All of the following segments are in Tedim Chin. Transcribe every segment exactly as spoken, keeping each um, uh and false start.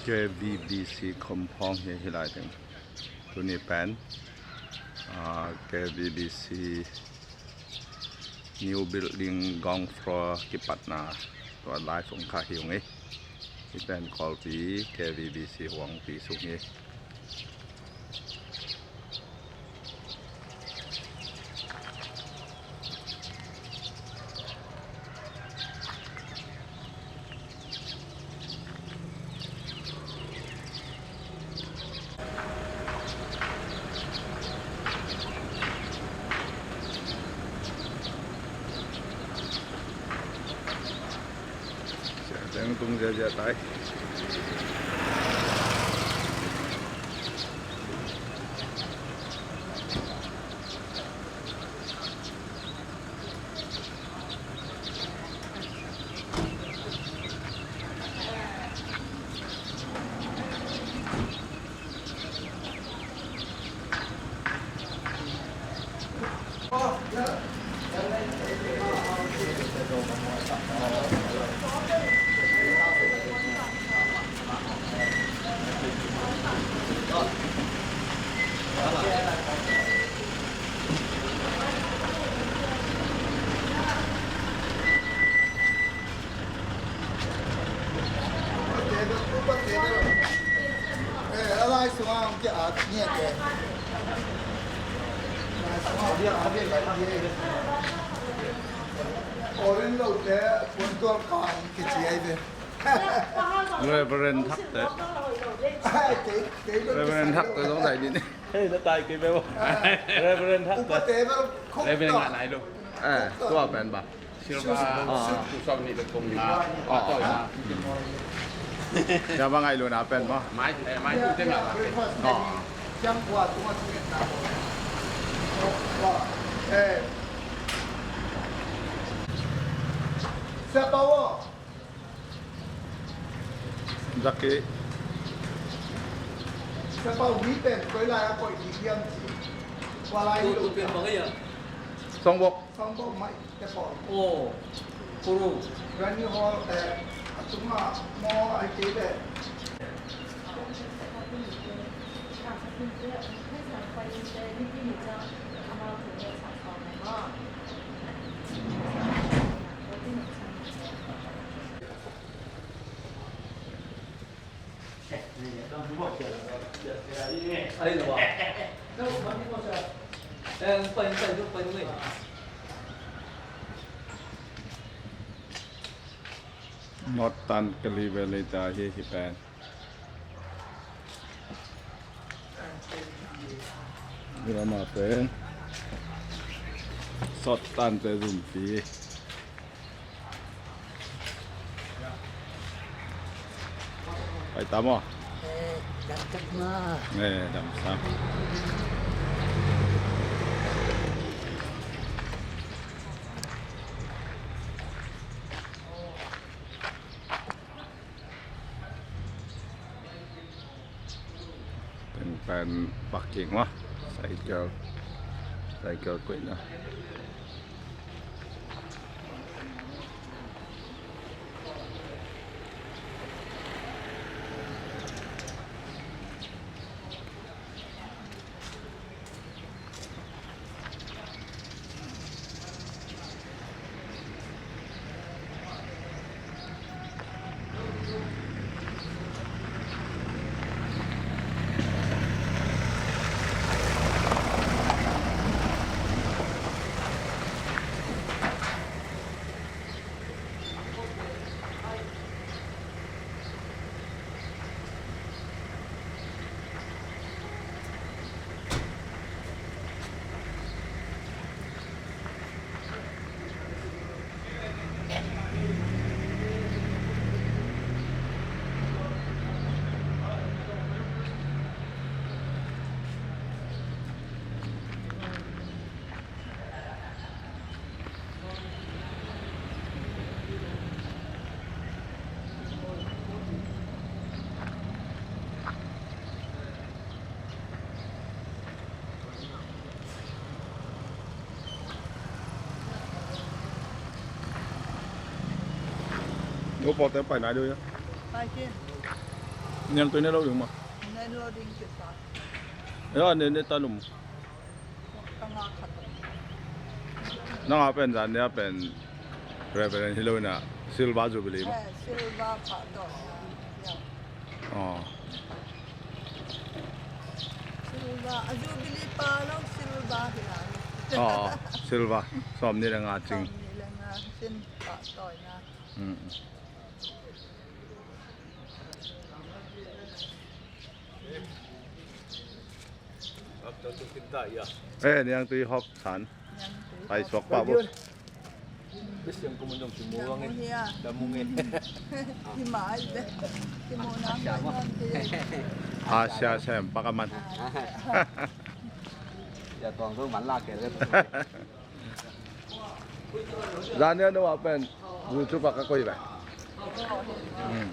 K V B C compound hi, hi lai teng. Tuni pen, ah, K V B C new building ground floor kipatna tua live ong kha hi ung ei. Hi pen Kawlpi K V B C huangpi sung hi. Siangteng tung ziahziah tai. Reverend Thakte. Reverend Thakte zong dai din. Hei, na tai kei bebo. Reverend Thakte. Reverend ngah nai lo. Eh, tua pen ba. Silva, ah, kum sawm nih le kum nga. Ah, ah. Ya bang ai lo na pen maw. Mai, eh, mai tu te nga. Ah. Zaki. Siapa wi pen koi lai a koi di diam ci. Kua lai lo pen bang ya. Songbok. Songbok mai te pon. Oh. Kuru. Gani hall te. Atuma mo ai ke be. North Tan Kali Valley ta hi hi pen. Hi lam a pen South Tan te zumpi. Pai ta maw? Eh, dam tak ma. Eh, dam sam. Pen, pen parking maw. Cycle. Cycle koihna. Ua pawlte pai nai deuh ia. Pai kei. Niangtui ne lo ding maw? Ne lo ding kisa. Ya, ne ne ta lum. Ka nga khat. Nang a pen zan nia pen Reverend hi lo ina, Silver Jubilee maw? Eh, Silver pha to na. Ya. Oh. Silver, a Jubilee pa lo Silver hi na. Oh, Silver. Sawm ni le nga cing. Sawm ni le nga cing pa to na. Mm. Eh, Niangtui Hawk San. Pai suak pah bo. Asia sem pakaman. Zan nia no a pen YouTube ah ka koih ve. Hmm.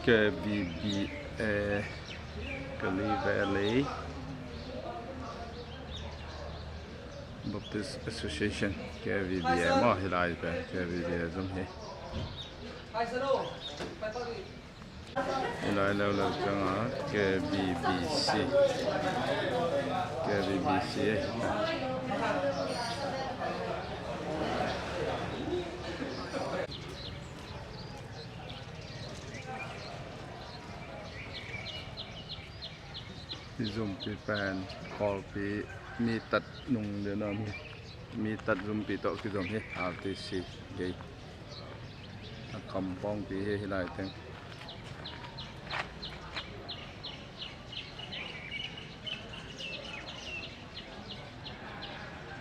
K B B A Kalay Valley Baptist Association, K B B A maw, hi lai pen K B B A zong hi. Hi lai leuleu ciangin K B B C, K B B C. Kizumpi pen Kawlpi mi tat nung dena mi, mi tat zumpi tawh kizom hi, R T C gei. Kampawngpi hi, hi lai teng.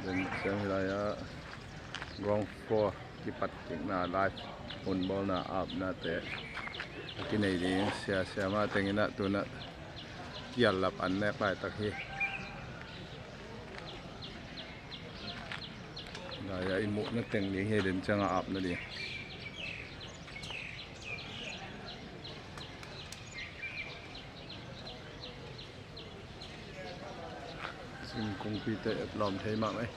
Den siam hi lai ah ground floor kipat kikna lai, hun bawlna apnate a kinei ding sia siama teng in ah tu-in ah kial lap an nek laitak hi. Lai ah i muhna teng ding hi, den ciang a ap nading. Singkungpite et lawm thei mahmah ei.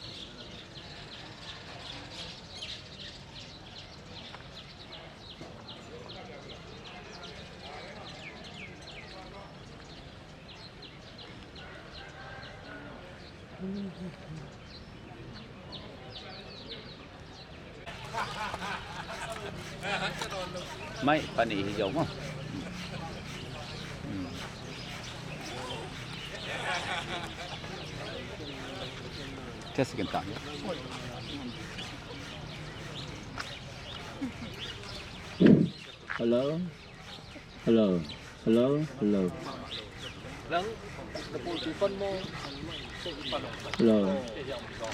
Mai pani hi jo mo. Hmm. Test kan ta. Hello. Hello. Hello. Hello. Hello.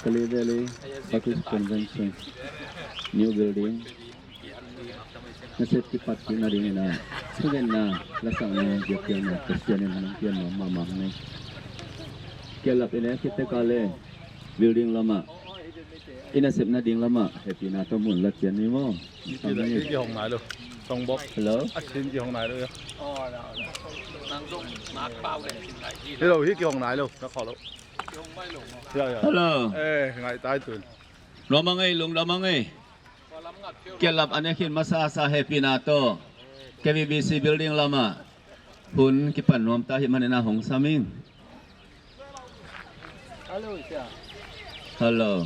Kalay Valley Baptist Convention, new building. Nasep kipat kik nading in ah, thugenna, lasakna, biakpiakna, Pasian in hong piak nuam mahmah hi. Kialap in ah, khit teh ka leh building lamah, i nasepna ding lamah hehpihna tawh mun la cian ni maw. Hi kihong nai lo. Tongbok. Hello. A sin kihong nai lo ia. Hello, hi kihong nai lo. Na khaw lo. Ia, ia. Hello. Eh, ngai tai tun. Lawm a ngei, lungdam a ngei. Kialap a ne khin masa sa hehpihna tawh K B B C building lamah hun kipan nuam ta hi manin ah hong sam ing. Hello.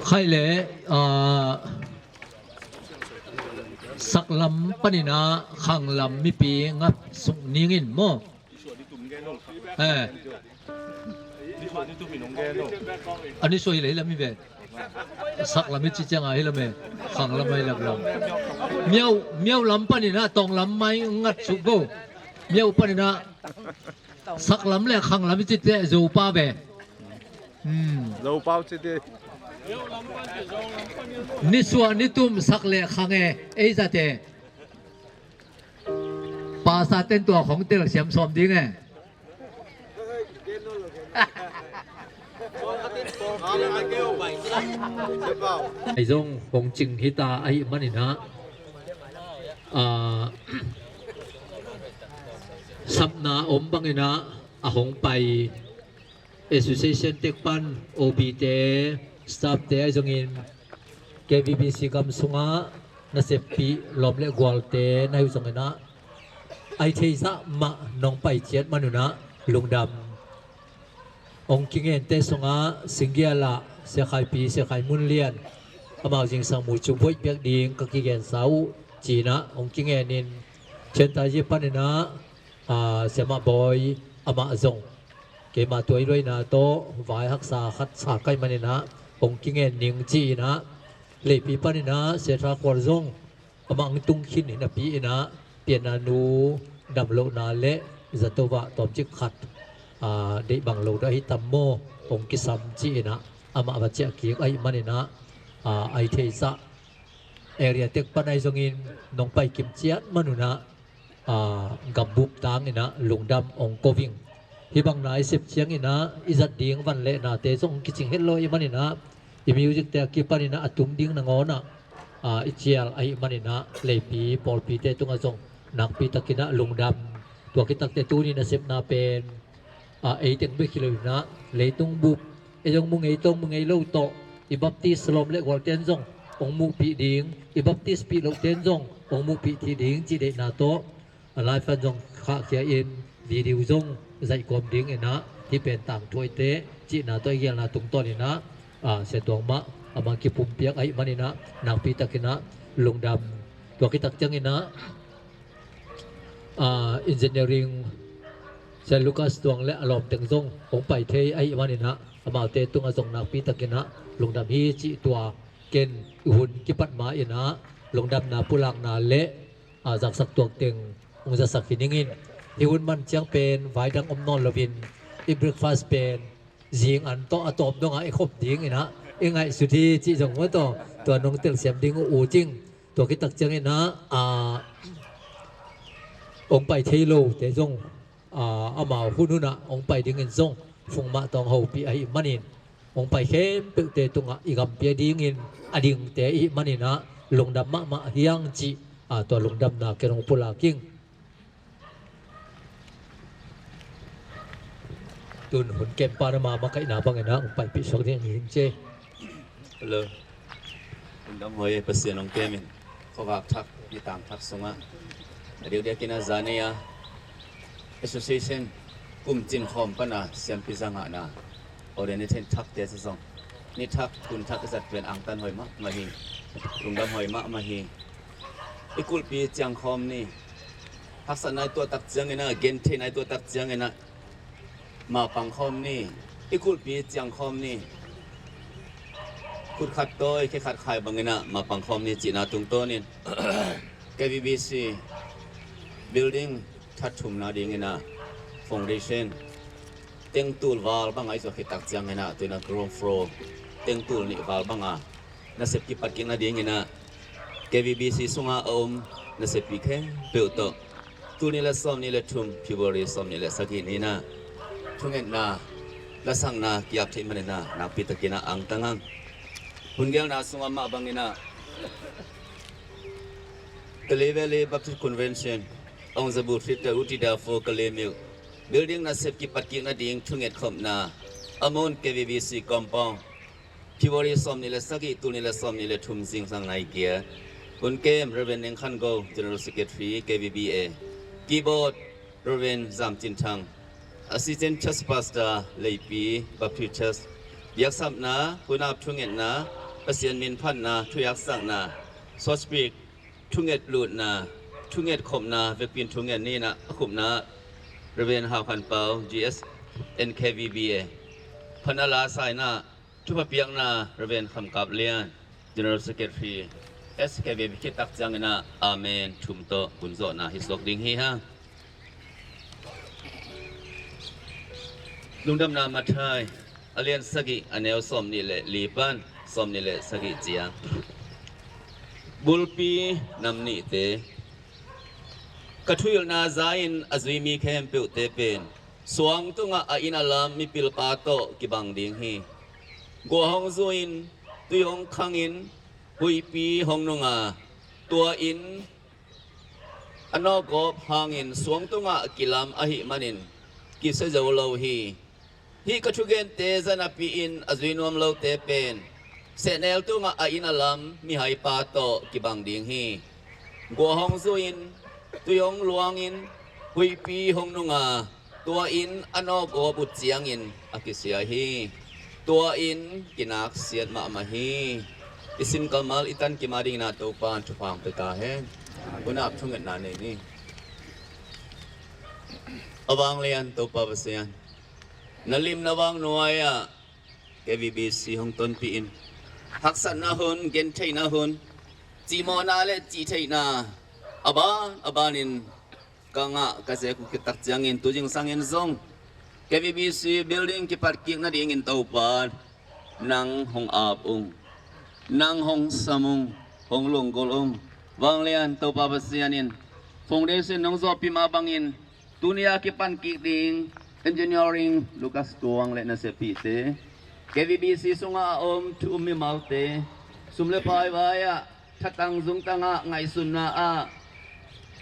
Khaih le, ah, saklam panin ah khanglam mipi ngat suk ning in maw. Eh. A nisuah hi le hi lam hi ve. Saklam hi ci ciangah hi lam e. Khanglam hi lam lam. Miau, miau lam panin ah tawnglam mai ngat suk bo. Miau panin ah saklam le khanglam hi ci teh Zopa ve. Hmm. Zopau ci teh. Nisuah nitum sak le khang e. Ei zate. Pastor ten tua khong tel siam sawm ding e. Ai zong hong cing hita ahih manin ah, ah, sapna om bangin ah a hong pai association tek pan O B te, staff te ai zongin K B B C gam sungah naseppih lawm le gualte na hi uh zongin ah, ai theizah mah nong pai ciat manun ah lungdam. Hong kingente sungah Singgial ah Sia Khai Pi, Sia Khai Mun Lian, amau zingsang mu cu buaih piak ding ka kigensa uh ci-in ah hong kingen in, Chiantaiji panin ah, ah, Siamah Bawi amah zong keima tuailuaina tawh vai haksa khat sa kaih manin ah hong kingen ning ci-in ah, Leipi panin ah Sia Tha Khual zong amah hong tung khin hi napi in ah, pianna nu damlohna le zato ah tawmcik khat, ah, deih bang lo dah hi tam maw. hong kisam ci-in ah amah va ciah kik ahih manin ah, ah, a i theisah area tek pan ahi zongin nong pai kim ciat man un ah, ah, gambup tangin ah lungdam hong ko ing. Hih bang na i sep ciangin ah i zat ding van le nate zong hong kicing het lo ahih manin ah i music te a kipanin ah a tum ding nangawn ah, ah, i cial ahih manin ah Leipi pawlpite tungah zong nakpi takin ah lungdam. Tua khit takteh tuni nasepna pen, ah, ei teng bek hi lo in ah leitung bup, ei zong mu ngei tawh mu ngei lo tawh, i baptis lawm le gualten zong hong muhpih ding, i baptispih lohten zong hong muhpih thei ding cih deihna tawh, a live pan zong khahkhia in video zong zaihkawm dingin ah hih pen tangthu ahi teh cihna tawh i gelna tungtawn in ah, ah, Sia Tuang mah amah kipumpiak ahih manin ah nakpi takin ah lungdam. Tua khit tak ciangin ah, ah, engineering Sia Lucas Tuang le a lawmteng zong hong pai thei ahih manin ah amaute tungah zong nakpi takin ah lungdam hi cih tua ken i hun kipat ma in ah lungdamna pulakna le, ah, zaksak tuak teng hong zasak hi ning in. Hih hun man ciang pen vai dang om nawn loin i breakfast pen zing an tawh a tawm dongah i khop dingin ah i ngaihsut hi cih zong maw tawh tua nong telsiam ding uh uh cing. Tua khit tak ciangin ah, ah, hong pai thei lote zong, ah, amau hun hunah hong pai dingin zong phung mah tawh hong hopih ahih manin hong pai khempeuhte tungah i gam pia dingin a dingte ihih manin ah lungdam mahmah hi hang cih, ah, tua lungdamna ken hong pulak ing. Tun hun kempa na ma makaihna bangin ah hong paipih suak ding hi ing ci. Hello. Lungdam huai, Pasian hong kem in. Khuavak thak, nitang thak sungah a diakdiakin a zan ei a association kum cin khawm pana siampi za ngahna ordination thakte sa zong ni thak, kun thak i zat pen angtan huai mahmah hi. Lungdam huai mahmah hi. I kulhpi ciangkhawm ni, haksatna i tuah tak ciangin ah, gentheihna i tuah tak ciangin ah, mapang khawm ni, i kulhpi ciangkhawm ni, khut khat tawi khe khat khai bangin ah mapang khawm ni cihna tungtawnin K V B C building that thumna dingin ah foundation tengtul val banga i zuak khit tak ciangin ah, tu-in ah ground floor tengtul nih val banga nasep kipat kik nadingin ah K V B C sunga a om naseppi khempeuh tawh tul nih le sawm nih le thum, February sawm nih le sagih ni-in ah thungetna lasakna kiap theih manin ah nakpi takin ah angtang hang. Hun gelna sungah mah bangin ah Kalay Valley Baptist Convention, Aung Zabu Thit Tauti Darfur Kalay Milk building nasep kipat kik nading thunget khopna a mun K V B C compound, February sawm nih le sagih, tul nih le sawm nih le thum zingsang nai kia. Hun kem, Reverend Neng Khan Go, General Secretary, K V B A. Keyboard, Reverend Zam Cin Thang. Assistant Church Pastor, Leipi Baptist Church. Biaksapna, hunap thungetna, Pasian min phatna, thuyaksakna, short speech, thunget lutna, thunget khopna, vekpi in thunget ni-in ah a khupna, Reverend Hau Khan Pau, G S and K V B A. Phatna la saina, thupha piakna, Reverend Kham Kap Lian, General Secretary, S K V B khit tak ciangin ah, Amen thum tawh hun zawhna hi suak ding hi hang. Lungdamna Matthai, a lian sagih, a neu sawm nih le li pan sawm nih le sagih ciang. Bulpi nam nihte. Ka thuhilhna za-in a zui mi khempeuhte pen suang tungah a inn a lam mipilpa tawh kibang ding hi. Gua hong zu-in, tui hong khangin, huihpi hong nung a, tua inn a nawkgawp hangin suang tungah kilam ahih manin kisia zo lo hi. Hih ka thugente za napi-in a zui nuam lote pen sehnel tungah a inn a lam mihaipa tawh kibang ding hi. Gua hong zu-in, tui hong luangin, huihpi hong nung a, tua inn a nawkgawp uh ciangin a kisia hi. Tua inn kinaksiat mahmah hi. I sin kammal i tan kim a dingin ah Topa'n thupha hong pia ta hen. Hunap thungetna nei ni. A vanglian Topa Pasian, na lim na vang nuai-ah K V B C hong tonpih in, haksatna hun, gentheihna hun, cihmawhna le cihtheihna a ban a banin ka ngah ka zek uh khit tak ciangin tu zingsangin zong K B B C building kipatkik nadingin Topa nang hong ap ung, nang hong sam ung, hong lunggulh ung. Vanglian Topa Pasian in foundation nong zawhpih mah bangin tuni a kipankik ding engineering Lucas Tuang le nasepihte, K B B C sungah a om thu um mimalte, sum le pai vai-ah, thatang zungtangah, ngaihsutna ah,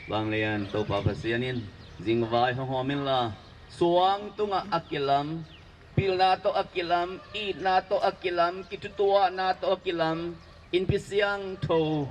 vanglian Topa Pasian in zingvai hong hawm inla, suang tungah a kilam, pilna tawh a kilam, itna tawh a kilam, kithutuahna tawh a kilam, innpi siangtho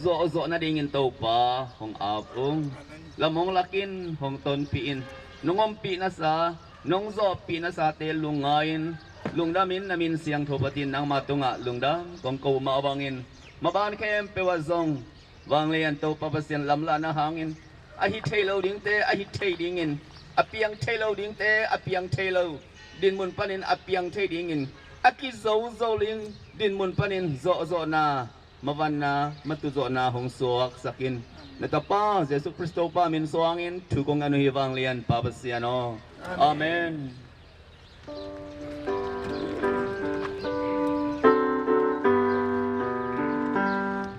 zawhzawh nadingin Topa hong ap ung. Lam hong lak in, hong tonpih in. Nong ompih nasa, nong zawhpih nasate lungngai-in, lungdam in, na min siangtho Patin nangma tungah lungdam kong ko mah bangin, maban khempeuh ah zong vanglian Topa Pasian lamlahna hangin, a hi thei lo dingte a hi thei dingin, a piang thei lo dingte a piang thei lo dinmun panin a piang thei dingin, a kizozo ding dinmun panin zawhzawhna, mavanna, matuzawhna hong suaksak in. Na Tapa Jesu Khristo pa min suangin thu kong ngen uh hi, vanglian Pa Pasian aw. Amen.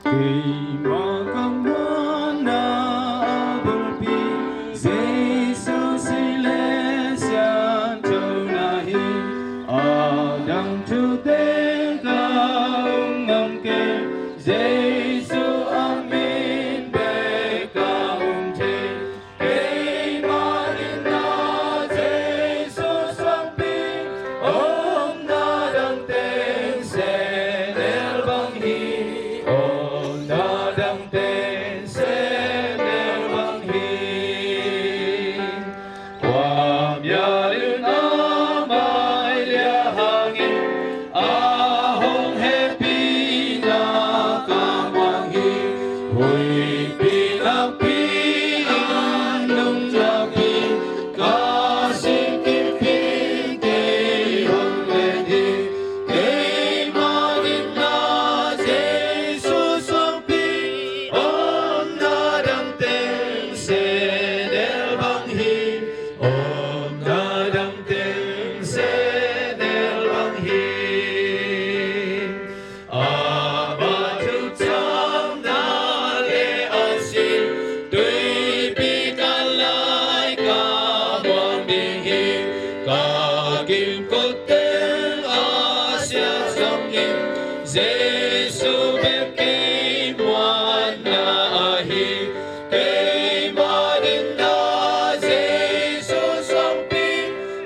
Keimah ka muanna a bulpi, Jesu si le siangthona hi. A dang thute ka um ngam kei, Jesu a min bek ka um thei. Keimah dinna Jesu suangpi, omna dang teng sennel bang hi, omna dang teng sennel bang hi. Kua mial in a mailia hangin, a hong hehpihna ka muang hi. Huihpi nakpi-in nungta hi, ka singkimpi-in kei hong len hi. Keimah dinna Jesu suangpi, omna dang teng sennel bang hi, omna dang teng sennel bang hi. A ba thu ciamna le a sil, tuipi kan lai ka muang ding hi. Ka kimkot teng a sia zongin, Jesu bek kei muanna ahi. Keimah dinna Jesu suangpi,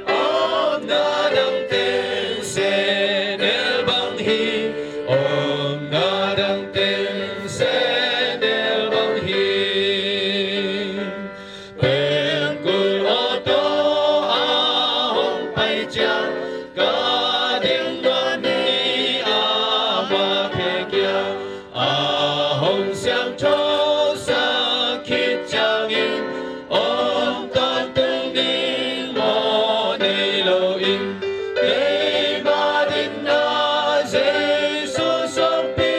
omna dang teng sennel bang hi, omna dang teng sennel bang hi. Pengkul awtaw a hong pai ciang, ka ding nuam hi, ama khe kiang a hong siangthosak khit ciangin, om tawntung ding mawh nei loin, keimah dinna Jesu suangpi,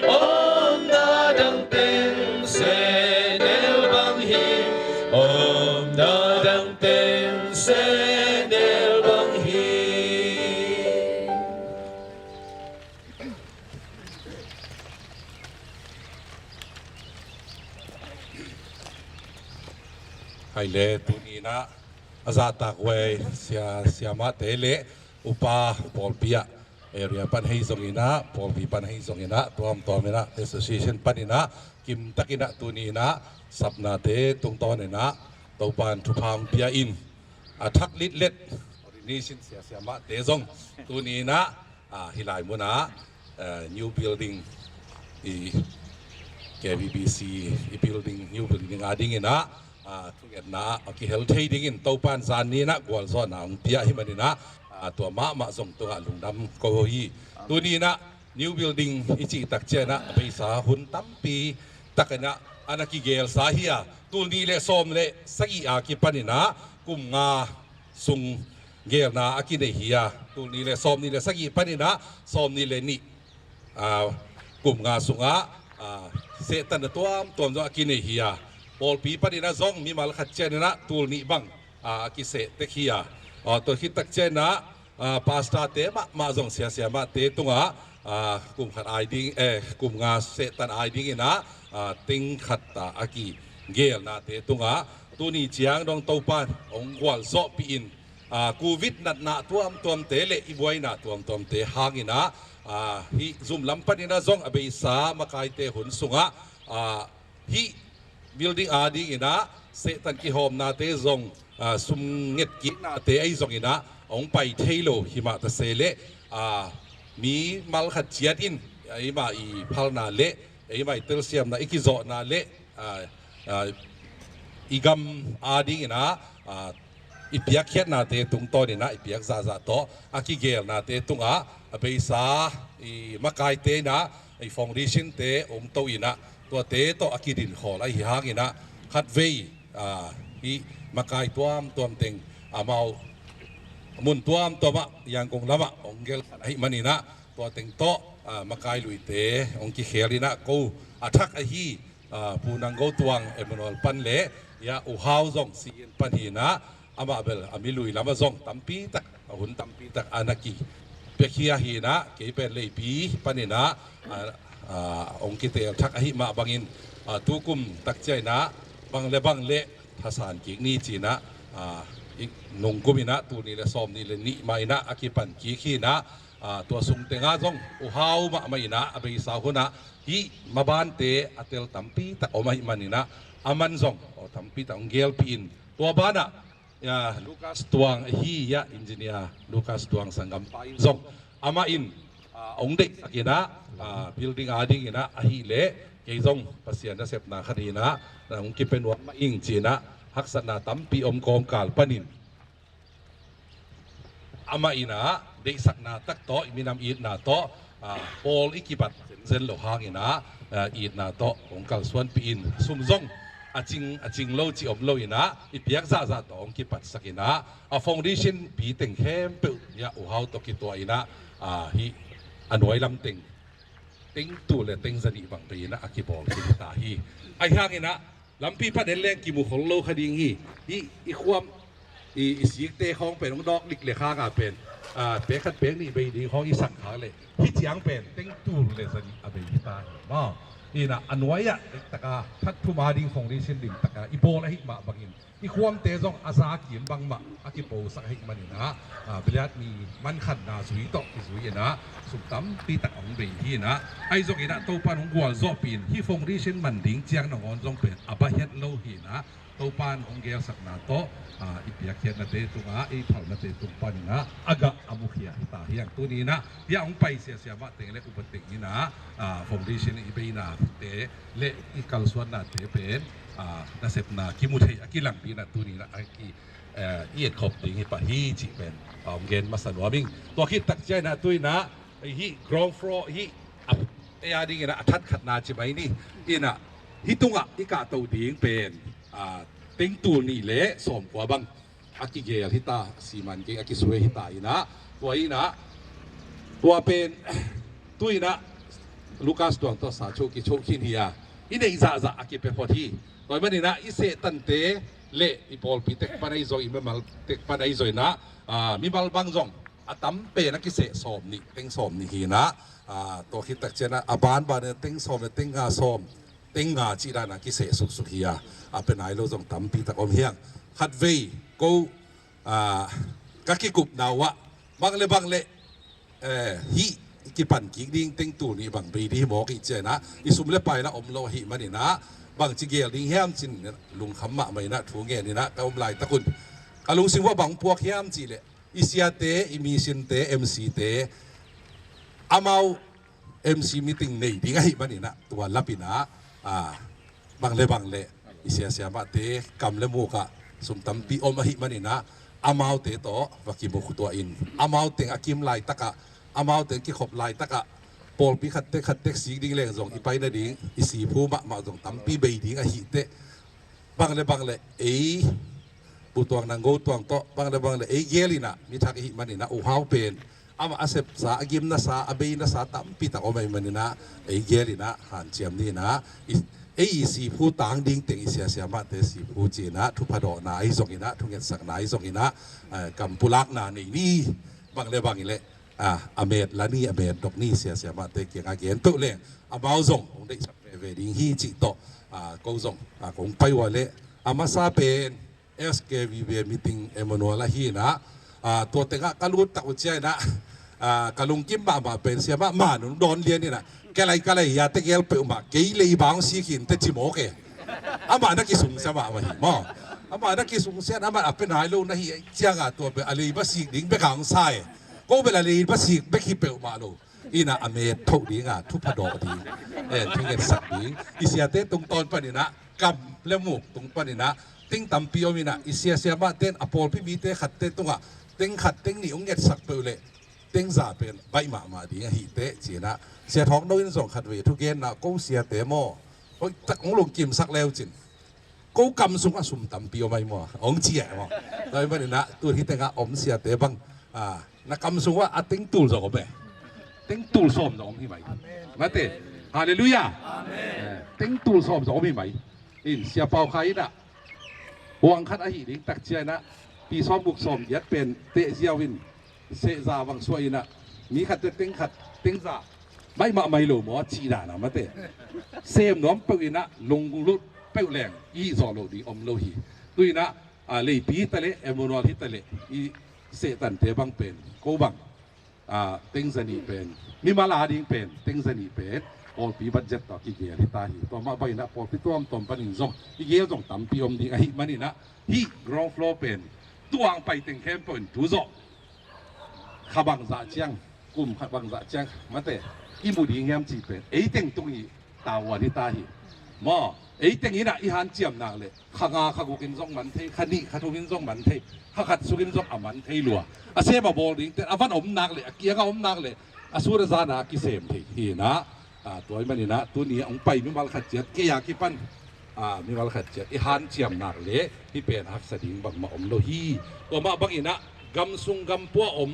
omna dang teng sennel bang hi, omna dang teng sennel bang hi. Hai le, tuni-in ah a zahtak huai sia, siamahte le upa, pawlpi ah, area pan hei zongin ah, pawlpi pan hei zongin ah, tuamtuam in ah, association panin ah, kimtakin ah tuni-in ah sapnate tungtawnin ah Topa'n thupha hong pia in, a thak litlet, ordination sia, siamahte zong tuni-in ah, ah, hih lai munah, eh, new building, i K B B C i building, new building a dingin ah, ah, thungetna ah a kihel thei dingin Topa'n zan ni-in ah gualzawhna hong pia hi manin ah, ah, tua mahmah zong tungah lungdam ko hi. Tuni-in ah new building i cih tak ciangin ah a beisa hun tampi takin ah a na kigelsa hi a, tul nih le sawm le sagih a kipanin ah kum nga sung gelna a kinei hi a, tul nih le sawm nih le sagih panin ah sawm nih le nih, ah, kum nga sungah, ah, sehtanna tuamtuam zong a kinei hi a, pawlpi panin ah zong mimal khat ciangin ah tul nih bang, ah, a kiseh tek hi a, Aw, tua khit tak ciangin ah, ah, pastor te mahmah zong siasia mahte tungah, ah, kum khat ai ding, eh, kum nga sehtan ai dingin ah, ah, teng khat ta a kigelnate tungah tuni ciang dong Topan hong gualzawhpih in, ah, covid natna tuamtuamte le i buaina tuamtuamte hangin ah, ah, hih zum lam panin ah zong a beisa makaite hun sungah, ah, hih building a dingin ah sehtan kihawmnate zong, ah, sum ngetkiknate ahi zongin ah hong pai thei lo hi mah ta se leh, ah, mi mal khat ciat in eimah i phalna le eimah i telsiamna i kizawhna le, ah, ah, i gam a dingin ah, ah, i piakkhiatnate tungtawnin ah i piak zahzah tawh a kigelnate tungah a beisa i makaite in ah i foundation te hong to in ah tuate tawh a kidin khawl ahi hangin ah khatvei, ah, hih makai tuamtuam teng amau mun tuamtuam ah Yangon lamah hong gelkhat ahih manin ah tua teng tawh, ah, makai luite hong kikhel in ah ko a thak ahi, ah, Pu Nang Go Tuang Emmanuel pan le, ya, U Hau zong si in pan hi in ah amah bel a mi lui lamah zong tampi tak, a hun tampi tak a na kipiakhia hi in ah kei pen Leipi panin ah, ah, ah, hong kitel thak ahih mah bangin, ah, tukum tak ciangin ah bang le bang le thasan kik ni ci in ah, ah, i nungkum in ah tul nih le sawm nih le nih mah in ah a kipan kik hi in ah, ah, tua sung tengah zong U Hau mahmah in ah a beisa hun ah hih mabante a tel tampi tak om ahih manin ah aman zong, aw, tampi tak hong gelpih in tua banah, ya, Lucas Tuang ahi, ya, engineer Lucas Tuang sanggampa in zong amah in, ah, hong deihsak in ah, ah, building a dingin ah ahih leh kei zong Pasian nasepna khat hi in ah na hong kipia nuam mah ing ci in ah haksatna tampi om kawmkal panin amah in ah deihsakna tak tawh i minam itna tawh, ah, pawl i kibat zenzen lo hangin ah, ah, itna tawh hong kalsuanpih in sum zong a cing, a cing lo cih om lo in ah i piak zahzah tawh hong kipatsak in ah a foundation pi teng khempeuh, ya, U Hau tawh kituah in ah, ah, hih a nuai lam teng teng tul le teng zanih bang bei in ah a kibawl khin ta hi. Ahi hangin ah lampi pan en leng kimu khol lo kha ding hi. Hih i khuam, i, i sikte khawng pen hong dawk dik le khang a pen, ah, pek khat pek nih bei ding khawng i sak khak leh hih ciang pen teng tul le zanih a bei hi ta hi maw. In ah a nuai ah dik tak a that thum a ding foundation dim tak a i bawl ahih mah bangin i khuamte zong a za kim bangmah a kiposak ahih manin ah, ah, Biliat mi mankhanna zui tawh kizui in ah sum tampi tak hong bei hi in ah, ahi zongin ah Topan hong gualzawhpih in hih foundation man ding ciang nangawn zong pen a bahiat lo hi in ah Topan hong gelsakna tawh, ah, i piakkhiatnate tungah, i phalnate tung panin ah a gah a mukhia hi ta hi hang. Tuni in ah hih a hong pai siasia mah teng le upa teng in ah, ah, foundation i beinate le i kalsuannate pen, ah, nasepna kimu thei a kilang dingin ah tuni in ah a ki, eh, i etkhop ding hi pah hi cih pen, ah, hong gen masa nuam ing. Tua khit tak ciangin ah tu in ah hih ground floor hih a, ei a dingin ah a that khatna ci mai ni. In ah hih tungah i kahto ding pen, ah, teng tul nih le sawmkua bang a kigel hi ta, siman keng a kisuai hi ta in ah, tua in ah, tua pen, tu in ah, Lucas Tuang tawh sa cho kicho khin hi a, i neih zahzah a kipia phot hi. Tua ahih manin ah, i sehtante le i pawlpi tek pan ahi zong, i mimal tek pan ahi zong in ah, ah, mimal bang zong a tam pen a kiseh sawm nih, teng sawm nih hi in ah, ah, tua khit tak ciangin ah, a banban in ah teng sawm le teng nga sawm, teng nga cih dan a kiseh suksuk hi a, a pia nai lo zong tampi tak om hi hang. Khatvei ko, ah, ka kikupna uh ah bang le bang le, eh, hih kipan kik ding teng tul nih bang bei ding hi mawk i ci in ah, i sum le pai lah om lo ahih manin ah bangci gel ding hiam ci in lungkham mahmah in ah thu ngen in ah ka om laitak un ka lungsim uh ah bang puak hiam cih leh i siate, i missionte, M C te, amau M C meeting nei ding ahih manin ah, tua lap in ah, ah, bang le bang le i siasia mahte kam le muk ah sum tampi om ahih manin ah, amaute tawh va kimu khua tuah in, amau teng a kim laitak ah, amau teng kikhop laitak ah, pawlpi khat tek khat tek sik ding leng zong i pai nading i siphu mahmah zong tampi bei ding ahih teh, bang le bang le ei Pu Tuang Nang Go Tuang tawh bang le bang le ei gel in ah, mi thak i hih manin ah, U Hau pen amah a sepsa, a gimnasa, a beinasa tampi tak om ahih manin ah, ei gel in ah hanciam ni in ah, i, ei i siphu tang ding teng i siasia mahte siphu cinah thupha dawhna ahi zonginah, thungetsakna ahi zonginah, eh, kam pulakna nei ni. Bang le bang i leh, ah, a met la ni, a met dok ni, siasia mahte kiangah gen peuh leng amau zong hong deihsak veve ding hi cih tawh, ah, ko zong, ah, kong pai uh a leh a masa pen S K V V meeting Emmanuel ahi inah, ah, tua tengah ka lut tak uh ciah inah, ah, ka lungkim mahmah pen siamah man un dawn lian inah, ka lei ka lei a tegel peuhmah kei lei bang sik hi inteh ci mawk e. Amah na kisungsia mahmah hi maw. Amah na kisungsia, amah a pia nai lo na hi ciangah tua pen a lei ba sik ding bek hong sa e. Ko bel a lei ba sik bek hi peuhmah lo. Inah a met thoh dinga thupha dawh ding, eh, thungetsak ding, i siate tungtawn paninah, kam le muk tung paninah ting tampi om inah, i siasia mahte in a pawlpi mite khatte tungah teng khat teng nih hong ngetsak peuh leh teng za pen baih mahmah ding ahih teh cinah, Sia Thawng No in zong khatvei thugenna, ko siate maw, hoihtak hong lungkimsak leu cin, ko kam sungah sum tampi om ahi maw, hong ci e maw. Tua ahih maninah tu hi tengah om siate bang, ah, na kam sungah a teng tul zong om e. Teng tul sawm zong om hi mai. Mate. Halleluiah. Eh, teng tul sawm zong om hi mai. In Sia Pau Khai inah, huang khat ahi ding tak ciah inah, pi sawm guk sawm giat pen teh ziau in sehza bang suah inah, mi khatte teng khat teng za baih mahmah hi lo maw cih dan a, mate. Sem nuam peuh inah, lunglut peuh leng i hih zawh loh ding om lo hi. Tu inah, ah, leipi hi taleh, Emmanuel hi taleh, i sehtante bang pen ko bang, ah, teng za nih pen, mimal a ding pen teng za nih pen pawlpi budget tawh kigel hi ta hi. Tua mah bang inah pawlpi tuamtuam panin zong i gel zong tampi om ding ahih maninah, hih ground floor pen tuang pai teng khempeuh in tu zawh kha bangzah ciang, kum khat bangzah ciang, mate, i mu ding hiam cih pen ei teng tung i tavuan hi ta hi. Maw, ei teng inah i hanciam nak leh kha nga kha guk in zong man thei, kha nih kha thum in zong man thei, kha khat sung in zong a man thei lua. A sem a bawl dingte a van om nak leh, a kianga om nak leh, a sun a zana a kisem thei hi inah, ah, tua ahih maninah tuni a hong pai mimal khat ciat, kei a kipan, ah, mimal khat ciat i hanciam nak leh hih pen haksa ding bangmah om lo hi. Tua mah bang inah gam sung gam pua om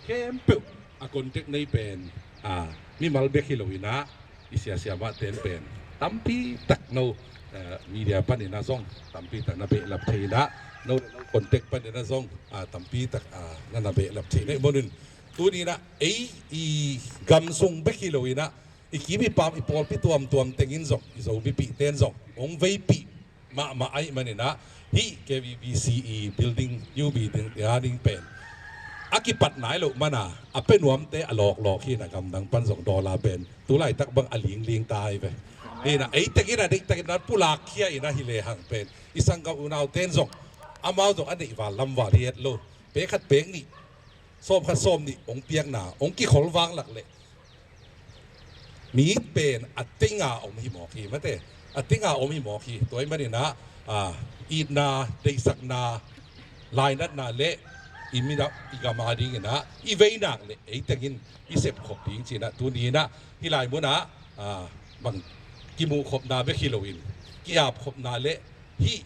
khempeuh a contact nei pen, ah, mimal bek hi lo inah, i siasia mahte in pen tampi tak no, eh, media paninah zong tampi tak na behlap thei inah, no le no contact paninah zong, ah, tampi tak, ah, na na behlap thei na hih manin, tuni inah ei i gam sung bek hi lo inah, i kim i pam, i pawlpi tuamtuam teng in zong, i Zomipihte in zong hong veipih mahmah ahih maninah, hih K V V C E building, new building, a ding pen a kipat nai loh mana, a pia nuamte a lawklawk hi inah, gamdang pan zong dollar pen tu laitak bang a lingling ta hi ve. Hi inah ei teng inah deihtak inah pulak khia inah hi lehang pen, i sanggam unaute in zong, amau zong a neih val lam val hi et lo. Pek khat pek nih, sawm khat sawm nih hong piakna hong kikhol vang lak leh mi pen a tenga om hi mawk hi, mate. A tenga om hi mawk hi. Tua ahih maninah, ah, itna, deihsakna, lainatna le i minam, i gam a dinginah i vei nak leh ei teng in i sepkhop ding cinah, tuni inah hih lai munah, ah, bang kimuhkhopna bek hi loin, ki-apkhopna le hih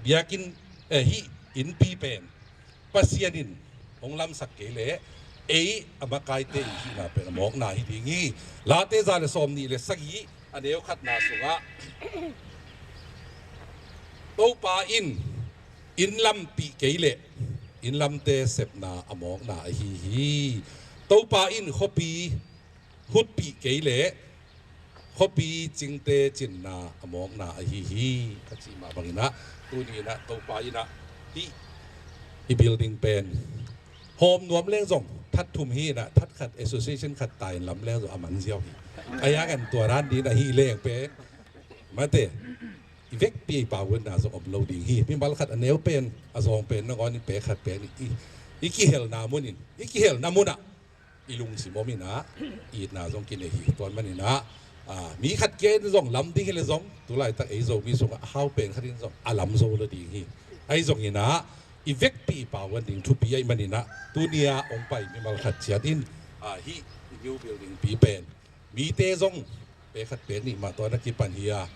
biakinn, eh, hih innpi pen Pasian in hong lamsak kei leh ei a makaite i hihna pen a mawkna hi ding hi. Late za le sawm nih le sagih, a neu khatna sungah, Topa in inn lampih kei leh inn lamte sepna a mawkna ahi hi. Topa in khuapi hutpih kei leh khuapi cingte cinna a mawkna ahi hi, a cih mah banginah, tuni inah Topa inah hih i building pen hawm nuam leng zong that thum hi inah, that khat, association khat ta in lam leng zong a man ziau hi. A yang an tua ran din ahi leng pen, mate, i vekpi i pauanna zong om lo ding hi. Mimal khat a neu pen, a zawng pen nangawn i pek khat pen i, i kihelna munin, i kihelna munah i lungsim om inah, itna zong kinei hi. Tua ahih maninah, ah, mi khat kia in zong lam ding hi leh zong, tu laitak ei Zomi sungah a hau pen khat in zong a lam zo lo ding hi. Ahi zonginah i vekpi i pauan ding thupi ahih maninah, tuni a hong pai mimal khat ciat in, ah, hih i new building pi pen mite zong pek khat pek nih mah tawh na kipan hi a,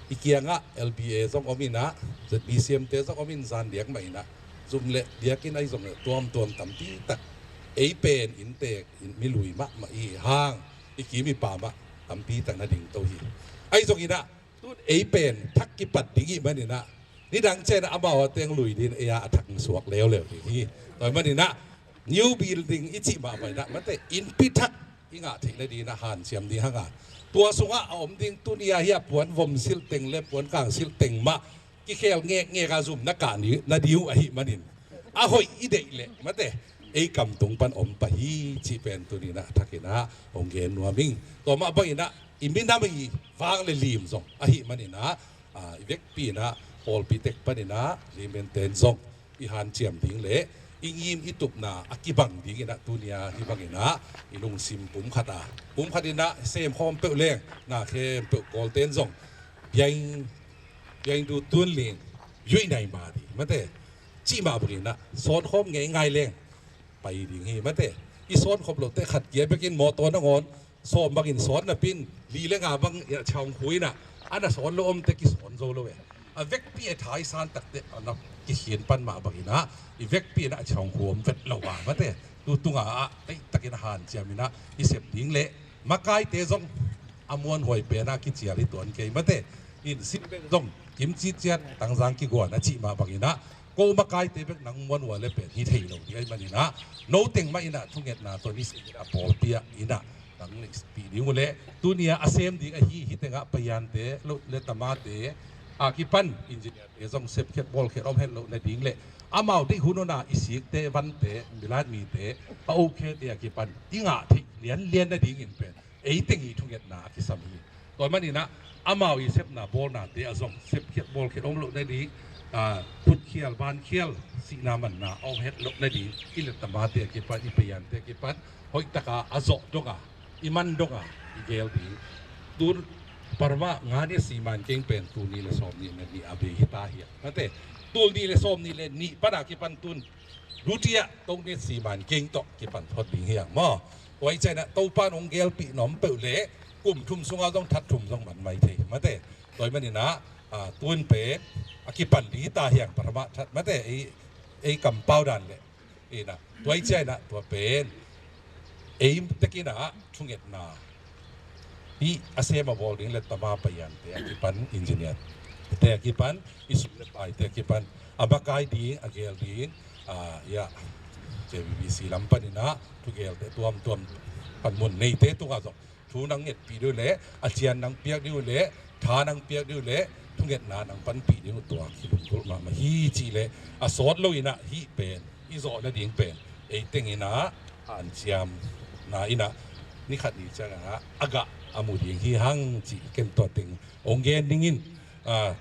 i kiangah L B A zong om inah, Z B C M te zong om in, zan diak mah inah, zum le diakin ahi zong tuamtuam tampi tak, ei pen inntek, inn, mi lui mahmah i hang, i kim i pam ah tampi tak na dingto hi. Ahi zonginah Ei pen thak kipat ding i hih maninah nidang cianah amau a teng lui ding, ei a thak suak leuleu ding hi. Tua maninah new building i cih mah paninah mate innpi thak i ngah theih nadinah hanciam ding hanga, tua sungah a om ding tuni a hi a puan vom silh teng le puan kang silh teng mah kikhel ngekngek a zum na kah ni na ding uh ahih manin a hoih i deih leh mate ei kam tung pan om pah hi cih pen tuninah thakinah hong gen nuam ing. Tua mah banginah i minam i vang le lim zong ahih maninah i vekpi inah pawlpi tek paninah lim enten zong i hanciam ding le i ngim i tupna a kibang dinginah tunia hi banginah i lungsim pumkhat a pumkhat inah semkhawm peuh leng na khempeuh kawlten zong biain biain du tun ling yuih nai ma ding mate cih mah banginah sawnkhawm ngei ngai leng pai ding hi mate. I sawnkhop lote khat kia bekin mawtaw nangawn sawm bangin sawn napin li le nga bang a chawng khuinah a na sawn lo omte kisawn zo lo e. A vekpi a thai san takte a na kikhin pan mah banginah i vekpi inah a chawng khu om vet lo a mate tu tunga ah teitakin a hanciam inah i sep ding le makaite zong a muanhuai pena kicial hi tuan kei mate. In sin beng zong kimci ciat tangzang kiguan a cih mah banginah ko makaite bek nang muanhuai le pen hi thei lo ding ahih maninah no teng mah inah thungetna tawh ni sin inah pawlpi ah inah nang neihpih ding uh leh tunia a sem ding ahi hi tengah paiante lo le tamate a kipan engineerte zong sepkhiat bawlkhiat om het loh nading le amau deih hun una i sikte vante milat mite a okhete a kipan i ngah theih lianlian nadingin pen ei teng i thungetna a kisam hi. Tua maninah amau i sepna bawlnate a zong sepkhiat bawlkhiat om loh nading, ah, phutkhial vankhial sihna manna a om het loh nading i lettamate a kipan i paiante a kipan hoihtaka a zawh donga i man donga i gel ding. Tun parama nga ni a siman keng pen tul ni le sawm ni le ni a bei hita hiang mate. Tul ni le sawm ni le ni pana kipan tun dutiah tongnet siman keng tawh kipan phot ding hiang maw? Tua i cianah Topan hong gelpih nawm peuh le kum thum sungah zong that thum zong man mai thei mate. Tua i maninah, ah, tun pen a kipan ding hita hiang parama that mate ei, ei kampau dan le inah tua i cianah tua pen ei tekinah thungetna hi a sem a bawl ding le tama paiante a kipan engineerte a kipan i sum le paite a kipan a makai ding a gel ding, ah, ya K B B C lam paninah thugelte tuamtuam panmun neite tungah zong thu nang ngetpih ding uh le a cian nang piak ding uh le tha nang piak ding uh le thungetna nang panpih ding uh tua kilunggulh mahmah hi cih le a sawt lo inah hih pen i zawh nading pen ei teng inah hanciamna inah ni khat ni ciangah a gah a mu ding hi hang cih ken tua teng hong gen dingin, ah,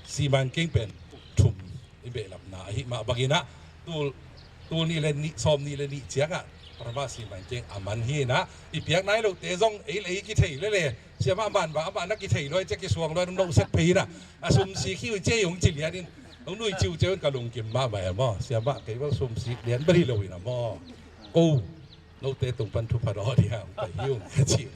siman keng pen thum i behlapna ahi mah banginah tul, tul nih le nih sawm nih le nih ciangah parama siman keng a man hi inah i piak nai lote zong ei le ei kithei lele siamah man bang amah na kithei luai cia kisuang luai nong nohset phei inah a sumsik hi uh cia i hong ci lianin hong nui ciuciau in ka lungkim mahmah e maw? Siamah kei bel sumsik lian bel hi lo inah maw? Ko note tung pan thupha dawh ding a hong pai hi ung ka ci.